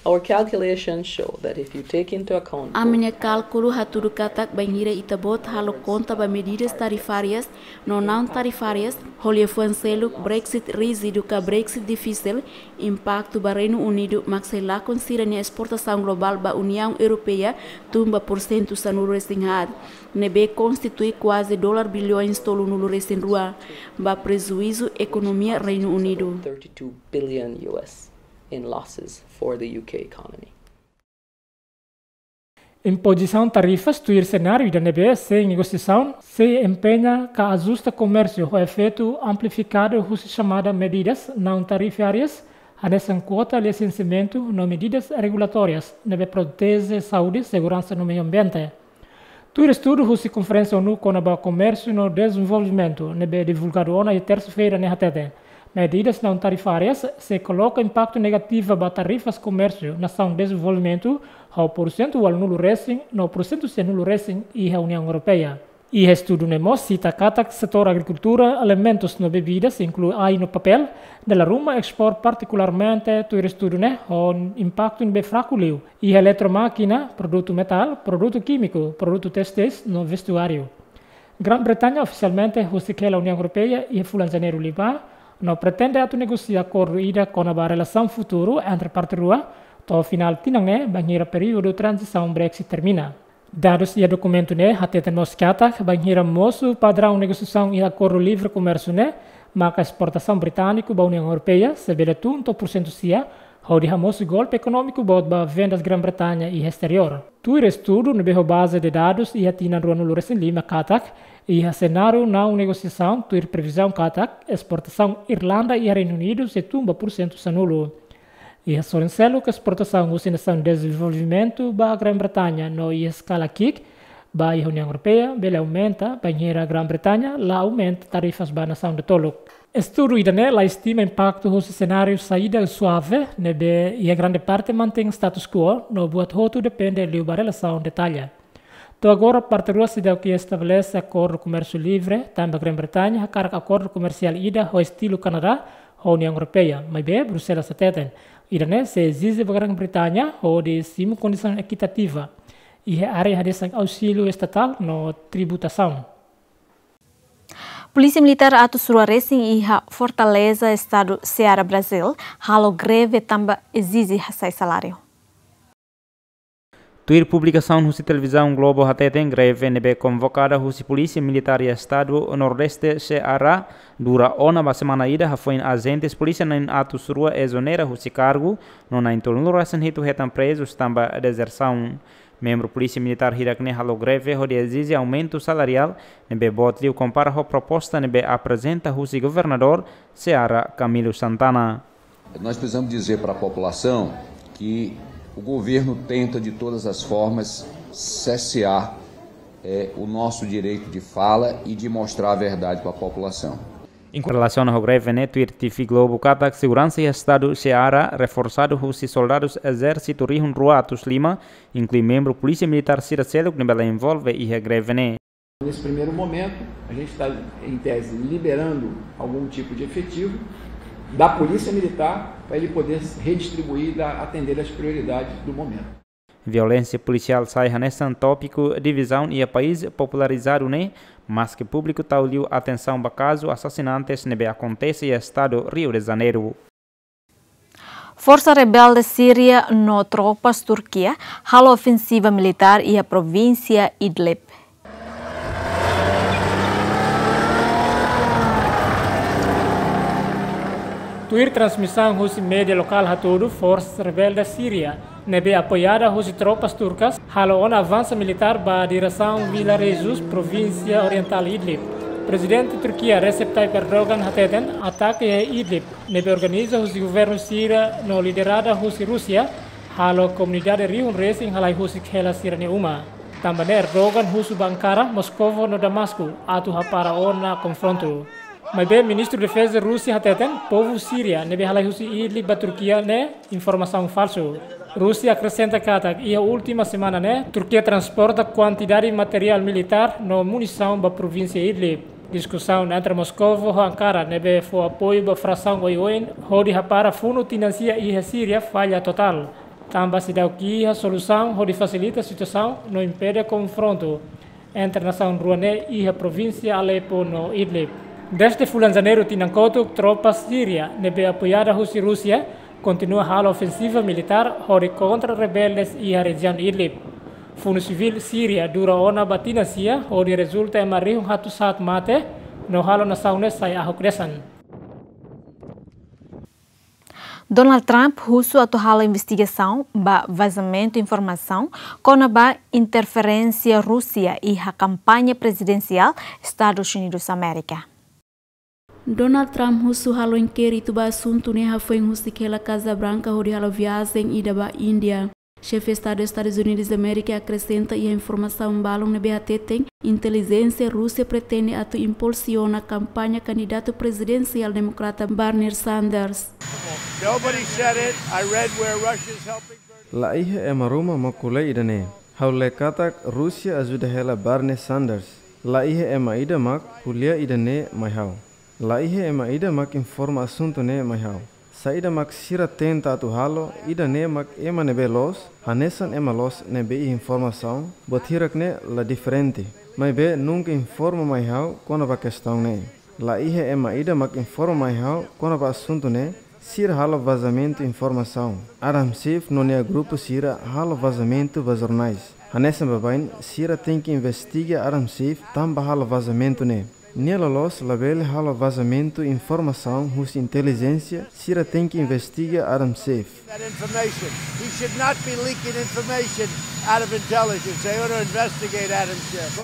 Our calculations show that if you take into account Ami-nia kálkulu hatudu katak bainhira ita-boot halo konta ba medidas tarifárias no naun tarifárias, ho liafuan seluk Brexit ríjidu ka Brexit difisil, impaktu ba Reinu Unidu mak sei lakon sira-nia esportasaun globál ba Uniaun Europeia tun ba pursentu sanulu resin haat, ne'ebé konstitui kuaze dolar bilhões tolunulu resin rua ba prejuízu ekonomia Reinu Unidu. Thirty-two billion U S in losses for the U K economy. Impozisaun tarifas tuir senáriu ida-ne'ebé sein negosiasaun sei empeña ka ajusta komérsiu ho efeitu amplifikadu husi xamada medidas naun tarifárias, hanesan kuota lisensiamentu no medidas regulatórias ne'ebé proteje saúde, seguransa no meiu ambiente. Tuir estudu husi Konferénsia ONU kona-ba Komérsiu no Dezenvolvimentu, ne'ebé divulgadu ona iha tersa-feira ne'e hateten, medidas naun tarifárias sei koloka impaktu negativu ba tarifas komérsiu nasaun dezenvolvimentu, ho pursentu ualunulu resin no pursentu sianulu resin iha Uniaun Europeia. Iha estudu ne'e mós sita katak setór agrikultura, alimentus no bebidas, inklui ai no papél, dala ruma ekspor partikularmente tuir estudu ne'e ho impaktu ne'ebé fraku liu. Iha eletromákina, produtu metál, produtu kímiku, produtu téstil no vestuáriu. Grã-Bretaña ofisialmente husik hela Uniaun Europeia iha fulan Janeiru liubá, no pretende atu negosia akordu ida kona-ba relasaun futuru entre parte rua, to'o finál tinan ne'e, bainhira períodu tranzisaun Brexit termina. Dadus iha dokumentu ne'e hateten mós katak, bainhira mosu padraun negosiasaun iha akordu livre komérsiu ne'e, maka esportasaun britániku ba Uniaun Europeia sei bele tun to'o pursentu sia, hodi hamosu golpe ekonómiku boot ba vendas Grã-Bretaña iha esteriór. Tuir estudu ne'ebé ho baze de dadus iha tinan ruanulu resin lima katak, iha senáriu naun negosiasaun tuir previzaun katak, esportasaun Irlanda iha Reinu Unidu sei tun ba pursentu sanulu. Iha sorin seluk, esportasaun husi nasaun dezenvolvimentu ba Grã-Bretaña no iha eskala ki'ik ba iha Uniaun Europeia bele aumenta, bainhira Grã-Bretaña la aumenta tarifas ba nasaun datoluk. Estudu ida-ne'e la estima impaktu husi senáriu saída suave, ne'ebé iha grande parte mantein status quo, no buat hotu depende liu ba relasaun detalla. To'o agora, parte rua seidauk estabelese akordu komérsiu livre, tanba Grã-Bretaña hakarak akordu komersiál ida ho estilu Kanadá ho Uniaun Europeia, maibé Bruxelas hateten, ida-ne'e sei ezije ba Grã-Bretaña hodi simu kondisaun ekitativa iha área hanesan auxíliu estatál no tributasaun. Polísia Militár atus rua resin iha Fortaleza, Estadu Ceará, Brazíl, halo greve tanba ezije hasai saláriu. Tuir publikasaun husi Televizaun Globo hateten, greve ne'ebé konvokada husi Polísia Militár iha Estadu Nordeste, Ceará, dura ona ba semana ida, hafoin ajentes polísia na'in atus rua ezonera husi kargu, no na'in tolunulu resin hitu hetan prezus tanba dezersaun. Membru Polísia Militár hirak-ne'e halo greve hodi ezije aumentu salariál, ne'ebé boot liu kompara ho proposta ne'ebé aprezenta husi Governadór Ceará, Camilo Santana. Nós precisamos dizer para a população que o governo tenta de todas as formas cercear, eh, o nosso direito de fala e de mostrar a verdade para a população. Relasiona ho greve ne'e, tuir T V Globo katak seguransa iha Estadu Ceará reforsadu husi soldadus ezérsitu rihun rua atus lima, inklui membru Polísia Militár sira seluk ne'ebé la envolve iha greve ne'e. Nesse primeiro momento, a gente está, em tese, liberando algum tipo de efetivo da Polícia Militar para ele poder redistribuir e dar, atender às prioridades do momento. Violénsia polisiál sai hanesan tópiku divizaun iha país popularizadu ne'e, maske públiku tau liu atensaun ba kazu asasinantes ne'ebé akontese iha estadu Rio de Janeiro. Forsa rebelde Síria no tropas Turkia halo ofensiva militár iha provínsia Idlib. Tuir transmisaun husi média lokál hatudu, forsa rebelde Síria ne'ebé apoiada husi tropas turkas halo ona avansu militár ba diresaun vila Rezus, provínsia orientál Idlib. Prezidente Turkia Recep Tayyip Erdogan hateten, atake iha Idlib ne'ebé organiza husi governu Síria no liderada husi Rúsia, halo komunidade rihun resin halai husik hela sira-nia uma. Tanba ne'e Erdogan husu ba Ankara, Moskovo no Damasku atu hapara ona konfrontu. Maibé Ministru Defeza Rúsia hateten, povu Síria ne'ebé halai husi Idlib ba Turkia ne'e informasaun falsu. Rúsia akresenta katak iha última semana ne'e, Turkia transporta kuantidade materiál militár no munisaun ba provínsia Idlib. Diskusaun entre Moskovo ho Ankara ne'ebé fó apoiu ba frasaun oioin hodi hapara funu tinan sia iha Síria falla totál. Tanba seidauk iha solusaun hodi fasilita situasaun no impede konfrontu entre nasaun rua ne'e iha provínsia Alepo no Idlib. Dezde fulan Janeiru tinan kotuk, tropas Síria ne'ebé apoiada husi Rúsia kontinua halo ofensiva militár hodi kontra rebeldes iha rejiaun Idlib. Funu sivíl Síria dura ona ba tinan sia hodi rezulta ema rihun hatus haat mate no halo nasaun ne'e sai ahok desan. Donald Trump husu atu halo investigasaun ba vazamentu informasaun kona-ba interferénsia Rúsia iha kampaña prezidensiál Estadus Unidus Amérika. Donald Trump husu halo inkéritu ba asuntu ne'e hafoin husik hela Kaza Branka hodi halo viajen ida ba Índia. Xefe Estadu Estadus Unidus Amérika akresenta iha informasaun balun ne'ebé hateten intelijénsia Rúsia pretende atu impulsiona kampaña kandidatu prezidensiál demokrata Bernie Sanders. Nobody said it. I read where Russia's helping Bernie. La iha ema ruma mak ko'alia ida-ne'e. Ha'u lee katak Rúsia ajuda hela Bernie Sanders. La iha ema ida mak ko'alia ida-ne'e mai ha'u. La iha ema ida mak informa asuntu ne'e mai ha'u. Saida mak sira tenta atu halo, ida-ne'e mak ema ne'ebé loos, hanesan ema loos ne'ebé iha informasaun, buat hirak-ne'e la diferente. Maibé nunka informa mai ha'u kona-ba kestaun ne'e. La iha ema ida mak informa mai ha'u kona-ba asuntu ne'e, sira halo vazamentu informasaun. Adam Schiff no nia grupu sira halo vazamentu ba jornais. Hanesan baibain, sira tenke investiga Adam Schiff tanba halo vazamentu ne'e. Nia loloos labele halo vazamentu informasaun husi intelijénsia, sira tenke investiga Adam Schiff. That information. He should not be leaking information out of intelligence. They ought to investigate Adam Schiff.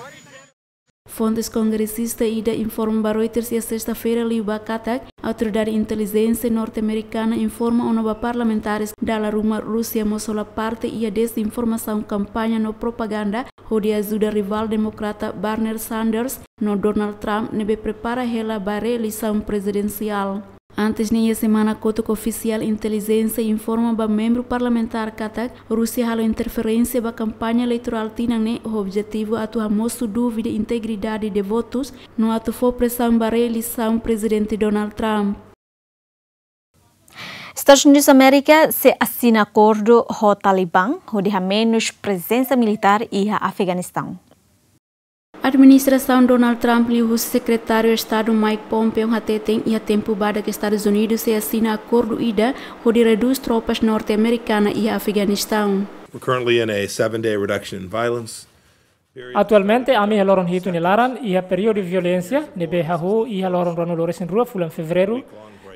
Fontes kongresista ida informa ba Reuters iha sesta-feira liubá katak, autoridade intelijénsia norte-amerikana informa ona ba parlamentares dala ruma Rúsia mós hola parte iha dezinformasaun kampaña no propaganda hodi ajuda rivál demokrata Bernie Sanders no Donald Trump ne'ebé prepara hela ba reeleisaun prezidensiál. Antes ne'e iha semana kotuk ofisiál intelijénsia informa ba membru parlamentár katak Rúsia halo interferénsia ba kampaña eleitorál tinan ne'e ho objetivu atu hamosu dúvida integridade de votus no atu fó presaun ba reeleisaun Prezidente Donald Trump. Estadus Unidus Amérika sei asina akordu ho Talibã hodi hamenus prezensa militár iha Afeganistaun. Administrasaun Donald Trump liuhusi Sekretáriu Estadu Mike Pompeo hateten iha tempu badak Estadus Unidus sei asina akordu ida hodi redús tropas norte-amerikana iha Afeganistaun. We're currently in a seven-day reduction in violence. Atualmente, ami iha loron hitu nia laran iha períodu violénsia ne'ebé hahú iha loron ruanulu-resin-rua fulan Fevereiru.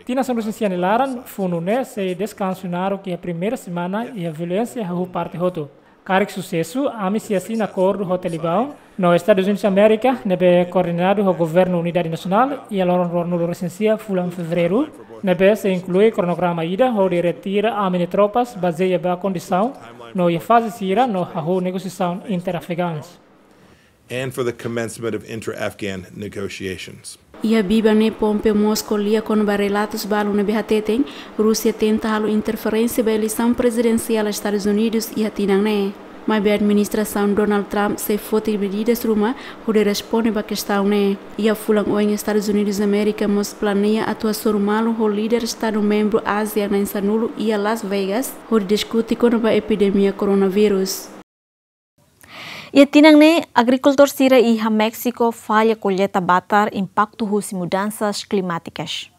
Tinan sanulu-resin-sia nia laran, funu ne'e sei deskansu naruk iha primeira semana iha violénsia hahú parte hotu. Karik susesu, ami sei asina akordu ho Talibã, no Estadus Unidus Amérika, ne'ebé koordenadu ho Governu Unidade Nasionál, iha loron ruanulu-resin-sia fulan Fevereiru, ne'ebé sei inklui kronograma ida hodi retira ami-nia tropas bazeia ba kondisaun no iha faze sira no hahú negosiasaun inter-afegãos. And for the commencement of intra-Afghan negotiations. Iha biban ne'e Pompeo mós ko'alia kona-ba relatus balu ne'ebé hateten Rúsia tenta halo interferénsia ba eleisaun prezidensiál Estadus Unidus iha tinan ne'e. Maibé administrasaun Donald Trump sei foti medidas ruma hodi responde ba kestaun ne'e. Iha fulan oin Estadus Unidus Amérika mós planeia atu hasoru malu ho líder Estadu membru ASEAN na'in-sanulu iha Las Vegas hodi diskute kona-ba epidemia koronavírus. Iha tinan ne'e, agrikultór sira iha Méxiku falla kolleita batar impaktu husi mudansas klimátikas.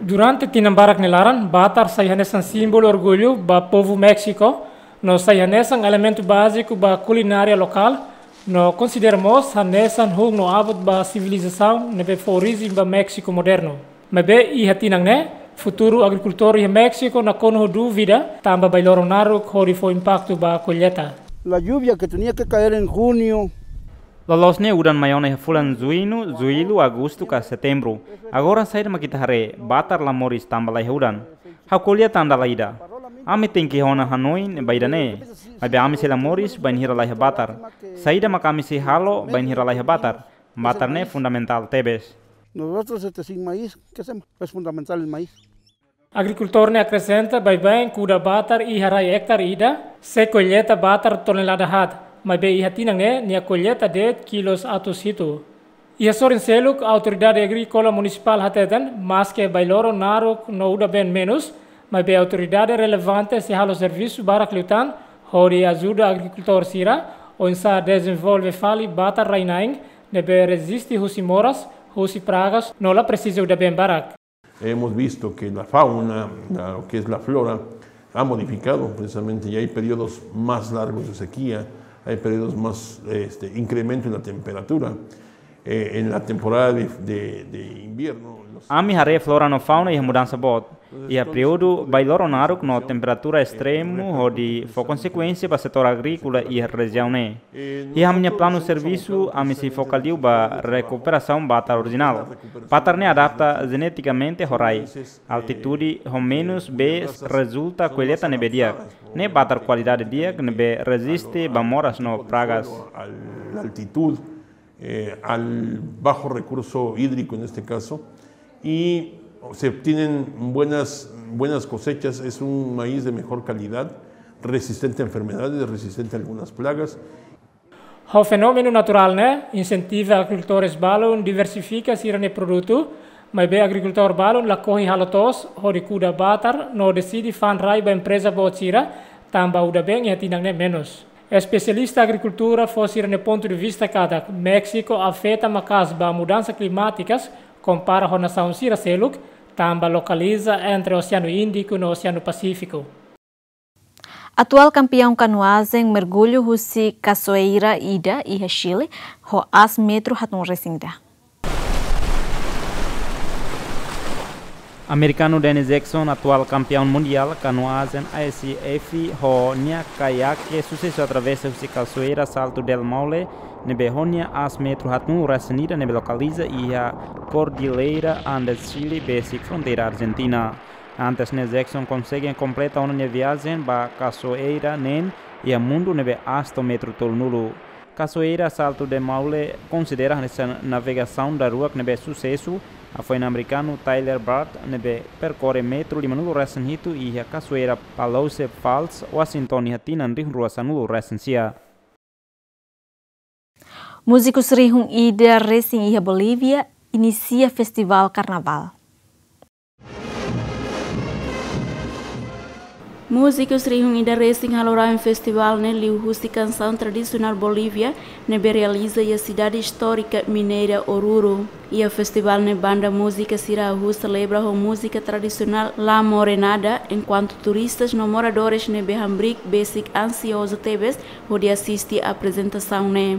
Durante tinan barak nia laran, batar sai hanesan símbolu orgullu ba povu Méxiku, no sai hanesan elementu báziku ba kulinária lokál, no konsidera mós hanesan hun no abut ba sivilizasaun ne'ebé fó orijen ba Méxiku modernu. Maibé iha tinan ne'e, futuru agrikultór iha Méxiku nakonu ho dúvida, tanba bailoron naruk hodi fó impaktu ba kolleita. La lluvia que tenía que caer en junio. Loloos ne'e udan mai ona iha fulan Juñu, Jullu, Agostu ka Setembru. Agora saida mak ita haree, batar la moris tanba laiha udan. Ha'u ko'alia tan dala ida. Ami tenke ona hanoin ba ida-ne'e. Maibé ami sei la moris bainhira laiha batar. Saida mak ami sei halo bainhira laiha batar. Batar ne'e fundamentál tebes. Nosotros, este, sin maíz, ¿qué hacemos? Es fundamental el maíz. Agrikultór ne'e akresenta, baibain kuda batar iha rai ektare ida, sei kolleita batar tonelada haat, maibé iha tinan ne'e, nia kolleita de'it kilus atus hitu. Iha sorin seluk, Autoridade Agríkola Munisipál hateten, maske bailoron naruk no udan-been menus, maibé autoridade relevante sei halo servisu barak liután, hodi ajuda agrikultór sira, oinsá dezenvolve fali batar rai-na'in, ne'ebé reziste husi moras, husi pragas, no la presiza udan-been barak. Hemos visto que la fauna, la, lo que es la flora, ha modificado precisamente, y hay periodos más largos de sequía, hay periodos más, este, incremento en la temperatura. Eh, en la temporada de, de, de invierno, los... Ami haree flora no fauna iha mudansa boot. Iha períodu bailoron naruk no temperatura estremu hodi fó konsekuénsia ba setór agríkola iha rejiaun ne'e. Iha ami-nia planu servisu, ami sei foka liu ba rekuperasaun batar orijinál. Batar ne'e adapta jenetikamente ho rai. Altitude ho menus bees rezulta kolleita ne'ebé di'ak. Ne'e batar kualidade di'ak ne'ebé reziste ba moras no pragas. A la altitud, eh, al bajo recurso hídrico en este caso, y se obtienen buenas, buenas cosechas, es un maíz de mejor calidad, resistente a enfermedades, resistente a algunas plagas. Ho fenómenu naturál ne'e, insentiva agrikultór balun diversifika sira-nia produtu, maibé agrikultór balun lakohi halo to'os, hodi kuda batar, no deside fa'an rai ba empreza boot sira, tanba udan-been iha tinan ne'e menus. Espesialista agrikultura fó sira-nia pontu de vista katak Méxiku afeta maka'as ba mudansa klimátikas kompara ho nasaun sira seluk, tanba lokaliza entre Oseanu Índiku no Oseanu Pasífiku. Atuál kampeaun kanoajen mergullu husi kasoeira ida iha Chile, ho aas metru haatnulu-resin-ida. Amerikanu Dennis Jackson, atuál kampeaun mundiál kanoajen A S I F, ho nia kaiak susesu atravesa husi kasoeira Salto del Maule, ne'ebé ho nia aas metru haatnulu-resin-ida ne'ebé lokaliza iha Kordilera Andes Chile, besik fronteira Arjentina. Antes ne'e Jackson konsege kompleta ona nia viajen ba kasoeira neen iha mundu ne'ebé aas to'o metru tolunulu. Kasoeira Salto del Maule konsidera hanesan navegasaun daruak ne'ebé susesu, hafoin amerikanu Tyler Barth ne'ebé perkorre metru limanulu-resin-hitu iha kasoeira Palouse Falls, Washington iha tinan rihun rua sanulu-resin-sia. Múzikus rihun ida resin iha Bolívia inisia festivál karnavál. Múzikus rihun ida resin halo rahun iha festivál ne'e liuhusi kansaun tradisionál Bolívia ne'ebé realiza iha sidade istórika mineira Oruro. Iha festivál ne'e banda múzika sira hahú selebra ho múzika tradisionál La Morenada, enkuantu turistas no moradores ne'ebé hamriik besik ansiozu tebes hodi asiste aprezentasaun ne'e.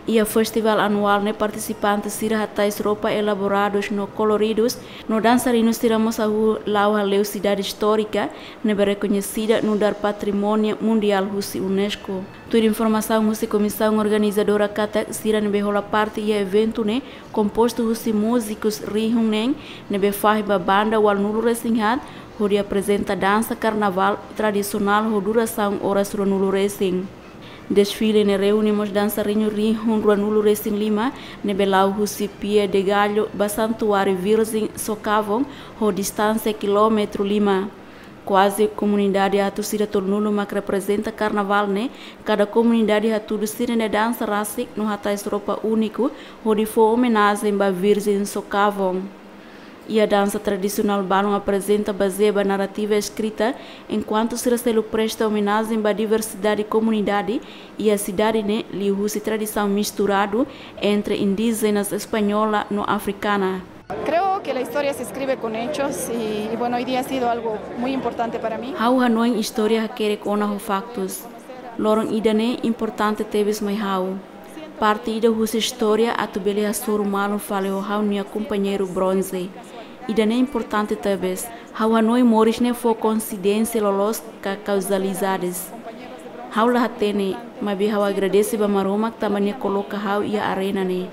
Iha festivál anuál ne'e partisipante sira hatais roupa elaboradus no koloridus, no dansarinu sira mós hahú la'o hale'u sidade istórika ne'ebé rekoñesida nu'udar Patrimóniu Mundiál husi UNESCO. Tuir informasaun husi komisaun organizadora katak sira ne'ebé hola parte iha eventu ne'e kompostu husi múzikus rihun neen ne'ebé fahe ba banda ualunulu resin haat hodi aprezenta dansa karnavál tradisionál ho durasaun oras ruanulu resin. Desfile ne'e reúne mós dansarinu rihun ruanulu resin lima ne'ebé la'o husi Pia de Gallo ba Santuáriu Virjen Socavón ho distánsia kilómetru lima. Kuaze komunidade atus ida tolunulu mak reprezenta karnavál ne'e, kada komunidade hatudu sira-nia dansa rasik no hatais roupa úniku hodi fó omenajen ba Virjen Socavón. Iha dansa tradisionál balun aprezenta bazeia ba narrativa eskrita, enkuantu sira seluk presta omenajen ba diversidade komunidade iha sidade ne'e liuhusi tradisaun misturadu entre indíjenas espanhola no afrikana. Creo que la historia se escribe con hechos y, y bueno, hoy día ha sido algo muy importante para mí. Ha'u hanoin istória hakerek ona ho faktus. Loron ida-ne'e importante tebes mai ha'u. Parte ida husi istória atu bele hasoru malu fali ho ha'u-nia kompañeiru bronze. Ida-ne'e importante tebes. Ha'u hanoin moris ne'e fó koinsidénsia loloos ka kauzalidades. Ha'u la hatene, maibé ha'u agradese ba Maromak tanba nia koloka ha'u iha arena ne'e.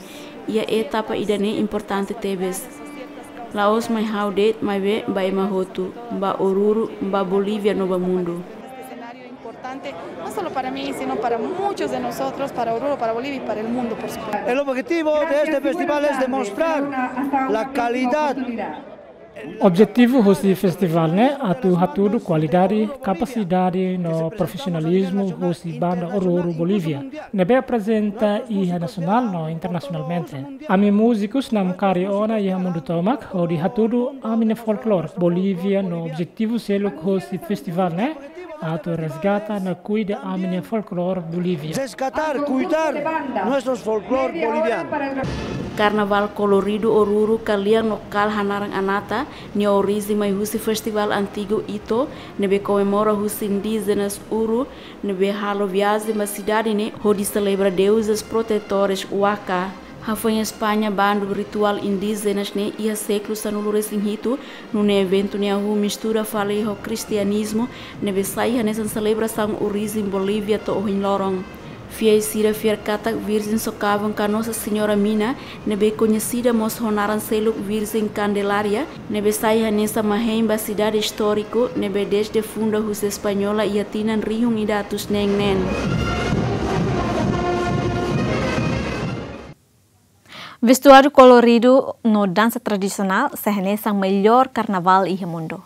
Iha etapa ida-ne'e importante tebes. La'ós mai ha'u de'it maibé ba ema hotu, ba Oruro, ba Bolívia no ba mundu. Importante, no solo para mí, sino para muchos de nosotros, para Oruro, para Bolivia y para el mundo, por supuesto. El objetivo de este festival es demostrar la calidad. Objetivu husi festivál ne'e atu hatudu kualidade, kapasidade no profisionalizmu husi banda Oruro Bolívia ne'ebé aprezenta iha nasionál no internasionalmente. Ami múzikus namkari ona iha mundu tomak hodi hatudu ami-nia folklore Bolívia no objetivu seluk husi festivál ne'e atu resgata no kuida ami-nia folklore Bolívia. Resgatar, cuidar nuestros folclore boliviano. Karnavál koloridu Oruro kalian no kal hanaran Anata, nia orijen mai husi festivál antigu Ito, ne'ebé komemora husi indíjenas Uru, ne'ebé halo viajen ba sidade ne'e hodi selebra deuzes protetores Waka. Hafoin España bandu rituál indíjenas ne'e iha sékulu sanulu resin hitu, nune'e eventu ne'e hahú mistura fali ho kristianizmu, ne'ebé sai hanesan selebrasaun orijen Bolívia to'o ohin loron. Fiéis sira fiar katak Virjen Socavón ka Nossa Senhora Mina, ne'ebé koñesida mós ho naran seluk Virjen Candelaria, ne'ebé sai hanesan mahein ba sidade istóriku, ne'ebé dezde funda husi espanhola iha tinan rihun ida atus neen neen. Vestuáriu koloridu no dansa tradisionál sai hanesan mellór karnavál iha mundu.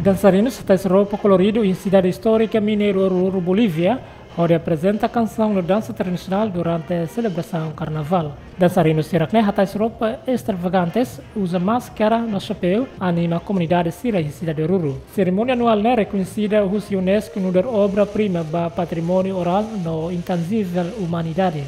Dansarinus hatais roupa koloridu iha sidade istórika mineiru Oruro, Bolívia, hodi aprezenta kansaun no dansa tradisionál durante selebrasaun karnavál. Dansarinus sira-ne'e hatais roupa estravagantes, uza máskara no xapeu, anima komunidade sira iha sidade Oruro. Serimónia anuál ne'e rekoñesida husi UNESCO nu'udar obra prima ba patrimóniu orál no intanjivel umanidade.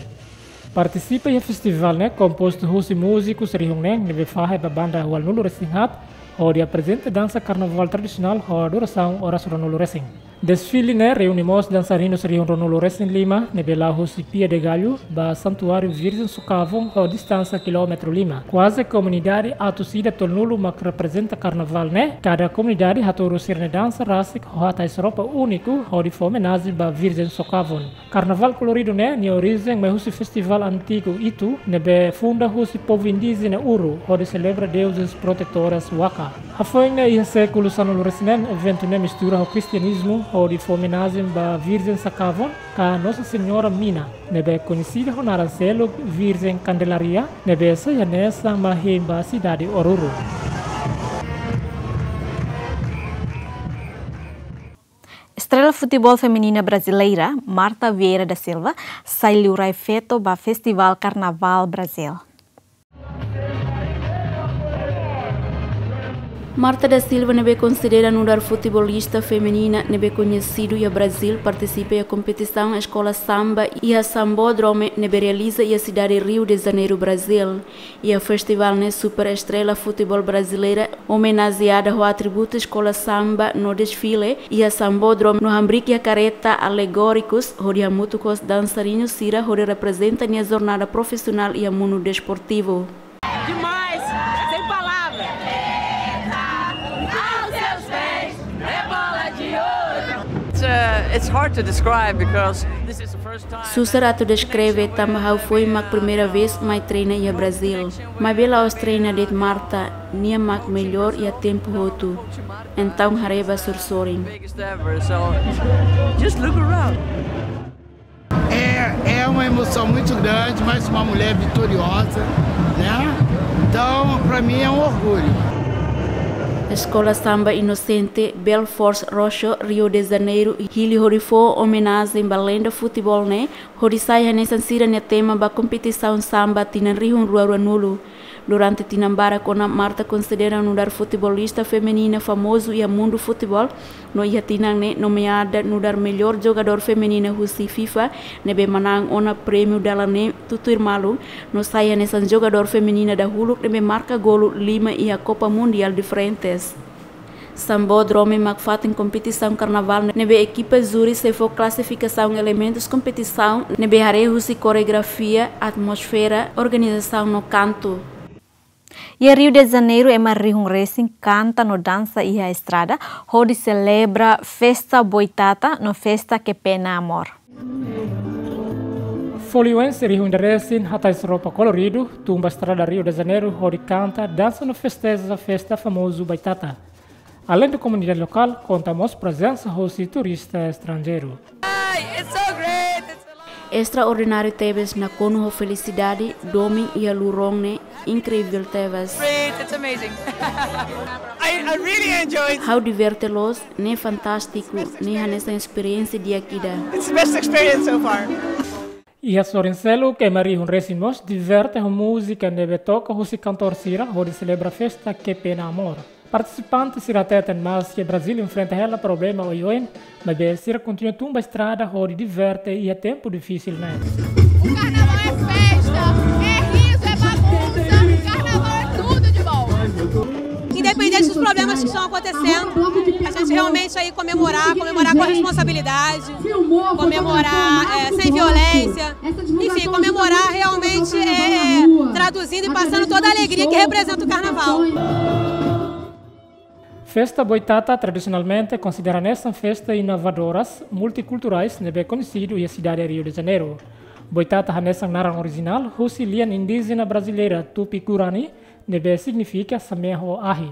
Partisipa iha festivál ne'e kompostu husi múzikus rihun neen ne'ebé fahe ba banda ualunulu resin haat, hodi aprezenta dansa karnavál tradisionál ho durasaun oras ruanulu resin. Desfile ne'e reúne mós dansarinus rihun ruanulu resin lima ne'ebé la'o husi Pia de Gallo ba Santuáriu Virjen Socavón ho distánsia kilómetru lima. Kuaze komunidade atus ida tolunulu mak reprezenta karnavál ne'e, kada komunidade hatudu sira-nia dansa rasik ho hatais roupa úniku hodi fó omenajen ba Virjen Socavón. Karnavál koloridu ne'e nia orijen mai husi festivál antigu Ito, ne'ebé funda husi povu indíjena Uru, hodi selebra deuzes protetores Waka. Hafoin ne'e iha sékulu sanulu resin neen, eventu ne'e mistura ho kristianizmu, hodi fó omenajen ba Virjen Socavón, ka Nossa Senhora Mina, ne'ebé koñesida ho naran seluk Virjen Candelaria, ne'ebé sai hanesan mahein ba sidade Oruro. Estrela futeból feminina brasileira, Marta Vieira da Silva, sai liurai feto ba Festivál Karnavál Brazil. Marta da Silva ne'ebé konsidera nu'udar futebolista feminina ne'ebé koñesidu iha Brazíl partisipa iha kompetisaun eskola samba iha Sambódromo ne'ebé realiza iha sidade Rio de Janeiro, Brazíl. Iha festivál ne'e super estrela futeból brasileira omenajeada ho atributu eskola samba no desfile iha Sambódromo no hamriik iha kareta alegórikus hodi hamutuk ho dansarinu sira hodi reprezenta nia jornada profisionál iha mundu desportivu. Demais, sem palavras. Aos seus pés, é bola de ouro. It's, uh, it's hard to describe because this is the first time. Susar atu deskreve tanba ha'u foin mak primeira vez mai treina iha Brazíl. Maibé la'ós treina de'it Marta, nia mak mellór iha tempu hotu. Entaun haree ba sorin-sorin. Biggest ever, so just look around. É, é uma emoção muito grande, mais uma mulher vitoriosa, né? Então, pra mim é um orgulho. Eskola Samba Inosente, Belfort Roxo, Rio de Janeiro, hili hodi fó omenajen ba lenda futeból ne'e, hodi sai hanesan sira-nia tema ba kompetisaun samba tinan rihun rua ruanulu. Durante tinan barak ona Marta konsidera nu'udar futebolista feminina famozu iha mundu futeból, no iha tinan ne'e nomeada nu'udar mellór jogadór feminina husi FIFA, ne'ebé manán ona prémiu dala neen tutuir malu, no sai hanesan jogadór feminina dahuluk ne'ebé marka golu lima iha Kopa Mundiál diferentes. Sambódromo mak fatin kompetisaun karnavál ne'ebé ekipa júri sei fó klasifikasaun elementus kompetisaun ne'ebé haree husi koreografia, atmosfera, organizasaun no kantu. Iha Rio de Janeiro ema rihun resin kanta no dansa iha estrada hodi selebra festa Boitata no festa Que Pena Amor. Folioense rihun ida resin hatais roupa koloridu tun ba estrada Rio de Janeiro hodi kanta, dansa no festeja festa famozu Boitata. Além de komunidade lokál, konta mós prezensa hosi turista estranjeiru. Ai, it's so great, it's a lot. Estraordináriu tebes, nakonu ho felisidade, domin iha lurón ne'e inkrivel tebes. Great, it's amazing. I, I really enjoyed. Ha'u diverte loos, ne'e fantástiku, ne'e hanesan esperiénsia di'ak ida. It's the best experience so far. Iha sorin seluk ema rihun resin mós diverte ho múzika ne'ebé toka husi kantór sira hodi selebra festa Que Pena Amor. Partisipante sira hateten maske Brazíl enfrenta hela problema oioin, maibé sira kontinua tun ba estrada hodi diverte iha tempu difisil ne'e. O carnaval é festa, é riso, é bagunça, carnaval é tudo de bom. Independente dos problemas que estão acontecendo, a gente realmente aí comemorar, comemorar com a responsabilidade, comemorar, é, sem violência, enfim, comemorar realmente, é, traduzindo e passando toda a alegria que representa o carnaval. Festa Boitata tradisionalmente konsidera hanesan festa inovadoras multikulturais ne'ebé koñesidu iha sidade Rio de Janeiro. Boitata hanesan naran orijinál husi lian indíjena brasileira Tupi-Guarani, ne'ebé signifika samea ho ahi.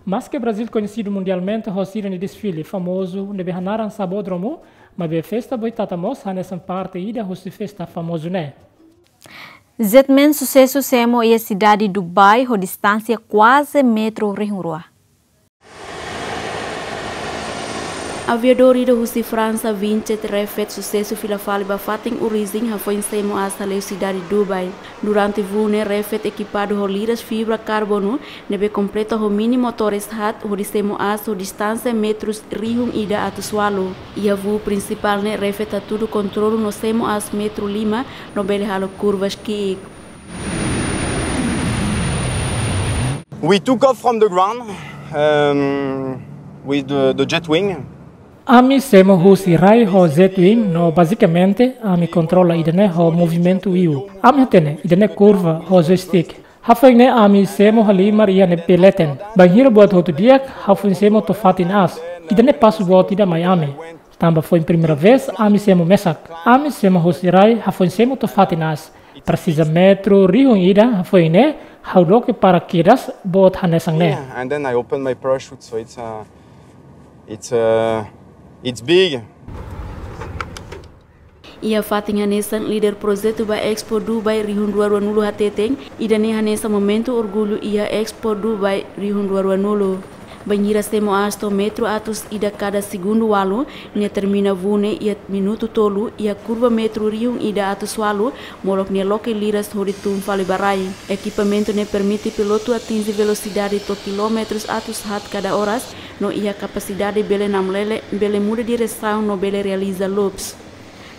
Maske Brazíl koñesidu mundialmente ho sira-nia desfile famozu ne'ebé hanaran Sambódromo, maibé festa Boitata mós hanesan parte ida husi festa famozu ne'e. Jetman susesu semo iha sidade Dubai ho distánsia kuaze metru rihun rua. Aviadór ida husi Fransa, Vincent Refet, susesu fila fali ba fatin orijen hafoin semo aas haleu sidade Dubai. Durante voo ne'e, Refet ekipadu ho liras fibra karbonu ne'ebé kompleta ho mini motores haat hodi semo aas ho distánsia metrus rihun ida atus ualu. Iha voo prinsipál ne'e, Refet hatudu kontrolu no semo aas metru lima no bele halo kurvas ki'ik. We took off from the ground, um, with the, the jet wing. Ami semo husi rai ho jet wing no, bazikamente, ami kontrola ida-ne'e ho movimentu iu. Ami hatene ida-ne'e kurva ho joystick. Hafoin ne'e ami semo halimar iha ne'ebé leten. Bainhira buat hotu di'ak, ha'u foin semo to'o fatin aas. Ida-ne'e pasu boot ida mai ami. Tanba foin primeira vez ami semo mesak. Ami semo husi rai, hafoin semo to'o fatin aas. Presiza metru rihun ida, hafoin ne'e ha'u loke parakedas boot hanesan ne'e. Yeah, and then I open my parachute, so it's, uh, it's, uh, it's big. Iha fatin hanesan, líder projetu ba Expo Dubai rihun rua ruanulu hateten, ida-ne'e hanesan momentu orgullu iha Expo Dubai rihun rua ruanulu. Bainhira semo aas to'o metru atus ida kada segundu ualu, nia termina voo ne'e iha minutu tolu, iha kurva metru rihun ida atus ualu, molok nia loke liras hodi tun fali ba rai. Ekipamentu ne'e permite pilotu atinje velosidade to'o kilómetrus atus haat kada oras, no iha kapasidade bele namlele, bele muda diresaun no bele realiza loops.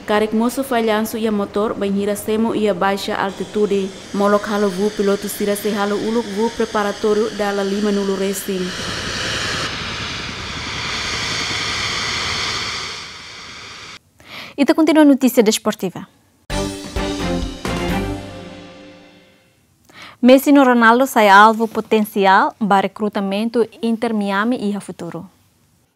Karik mosu fallansu iha motór bainhira semo iha baixa altitude. Molok halo voo, pilotu sira sei halo uluk voo preparatóriu dala lima-nulu resin. Ita kontinua notísia desportiva. Messi no Ronaldo sai alvu potensiál ba rekrutamentu Inter Miami iha futuru.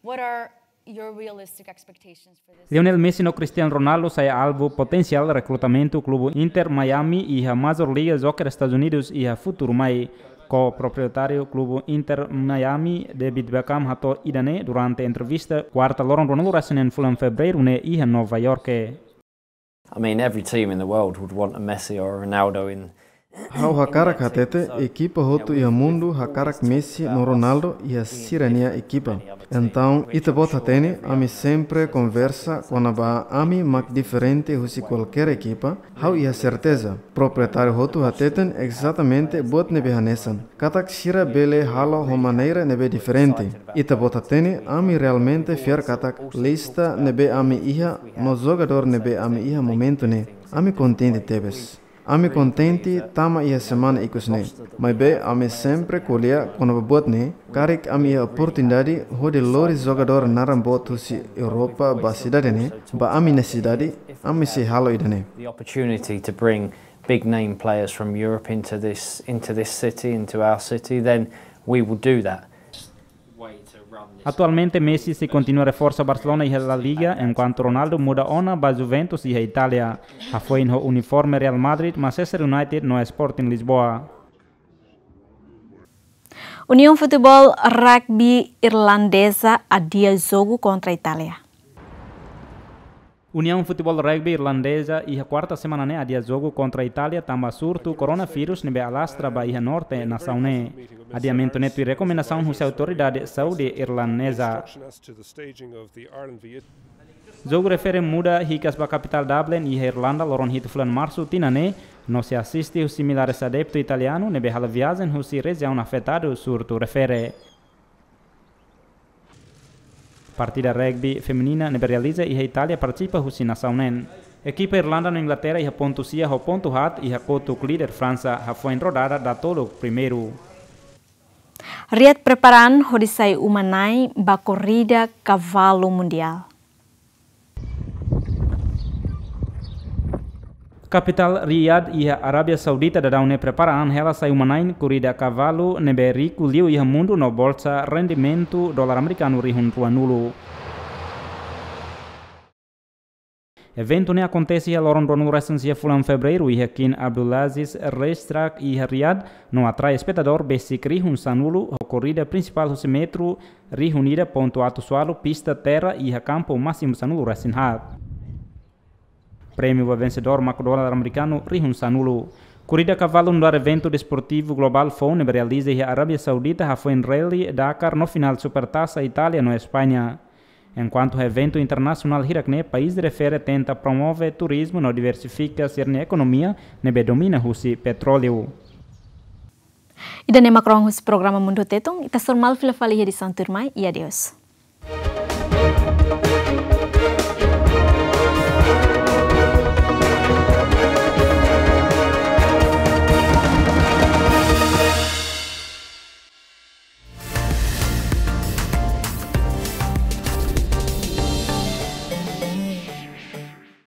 What are your realistic expectations for this? Lionel Messi no Cristiano Ronaldo sai alvu potensiál rekrutamentu klubu Inter Miami iha Major League Soccer Estadus Unidus iha futuru mai. Ko-proprietáriu klubu Inter Miami, David Beckham, hato'o ida-ne'e durante entrevista kuarta loron ruanulu-resin-neen fulan Fevereiru ne'e iha Nova York. I mean, every team in the world would want a Messi or a Ronaldo in. Ha'u hakarak hatete, ekipa hotu iha mundu hakarak Messi no Ronaldo iha sira-nia ekipa. Entaun, ita-boot hatene, ami sempre konversa kona-ba ami mak diferente husi kualkér ekipa, ha'u iha serteza. Proprietáriu hotu hateten ezatamente buat ne'ebé hanesan. Katak sira bele halo ho maneira ne'ebé diferente. Ita-boot hatene, ami realmente fiar katak lista ne'ebé ami iha no jogadór ne'ebé ami iha momentu ne'e, ami kontente tebes. Ami kontente tama iha semana ikus ne'e. Maibé ami sempre ko'alia kona-ba buat ne'e, karik ami iha oportunidade hodi lori jogadór naran boot husi Europa ba sidade ne'e, ba ami-nia sidade, ami sei halo ida-ne'e. The opportunity to bring big name players from Europe into this, into this city, into our city, then we will do that. Atualmente, Messi sei kontinua reforsa Barcelona iha La Liga, enkuantu Ronaldo muda ona ba Juventus iha Itália. Hafoin ho uniforme Real Madrid, Manchester United no Sporting Lisboa. Uniaun Futeból Rugby Irlandeza adia jogu kontra Itália. Uniaun Futeból Rugby Irlandeza iha kuarta semana ne'e adia jogu kontra Itália tanba surtu koronavírus ne'ebé alastra ba iha norte nasaun ne'e. Adiamentu ne'e tuir rekomendasaun husi autoridade saúde irlandeza. Jogu refere muda hikas ba kapitál Dublin iha Irlanda loron hitu fulan Marsu tinan ne'e, no sei asiste husi milares adeptu italianu ne'ebé halo viajen husi rejiaun afetadu surtu refere. Partida rugby feminina ne'ebé realiza iha Itália partisipa husi nasaun neen. Ekipa Irlanda no Inglaterra iha pontu sia ho pontu haat iha kotuk líder Fransa hafoin rodada datoluk primeiru. Riyadh prepara an hodi sai uma-na'in ba korrida kavalu mundiál. Kapitál Riyadh iha Arábia Saudita daudaun ne'e prepara an hela sai uma-na'in korrida kavalu ne'ebé riku liu iha mundu no bolsa rendimentu dolar amerikanu rihun ruanulu. Eventu ne'e akontese iha loron ruanulu-resin-sia fulan Fevereiru iha King Abdulaziz Racetrack iha Riyadh, no atrai espetadór besik rihun sanulu, ho korrida prinsipál husi metru rihun ida pontu atus ualu, pista terra iha kampu másimu sanulu-resin-haat. Prémiu ba vensedór mak dolar amerikanu rihun sanulu. Korrida kavalu nu'udar eventu desportivu globál foun ne'ebé realiza iha Arábia Saudita hafoin Rally Dakar no finál Supertasa Itália no España. Enkuantu eventu internasionál hirak-ne'e, país refere tenta promove turizmu no diversifika sira-nia ekonomia ne'ebé domina husi petróleu. Ida-ne'e mak rohan husi programa Mundu Tetun, ita sei hasoru malu fila fali iha edisaun tuirmai, i adeus.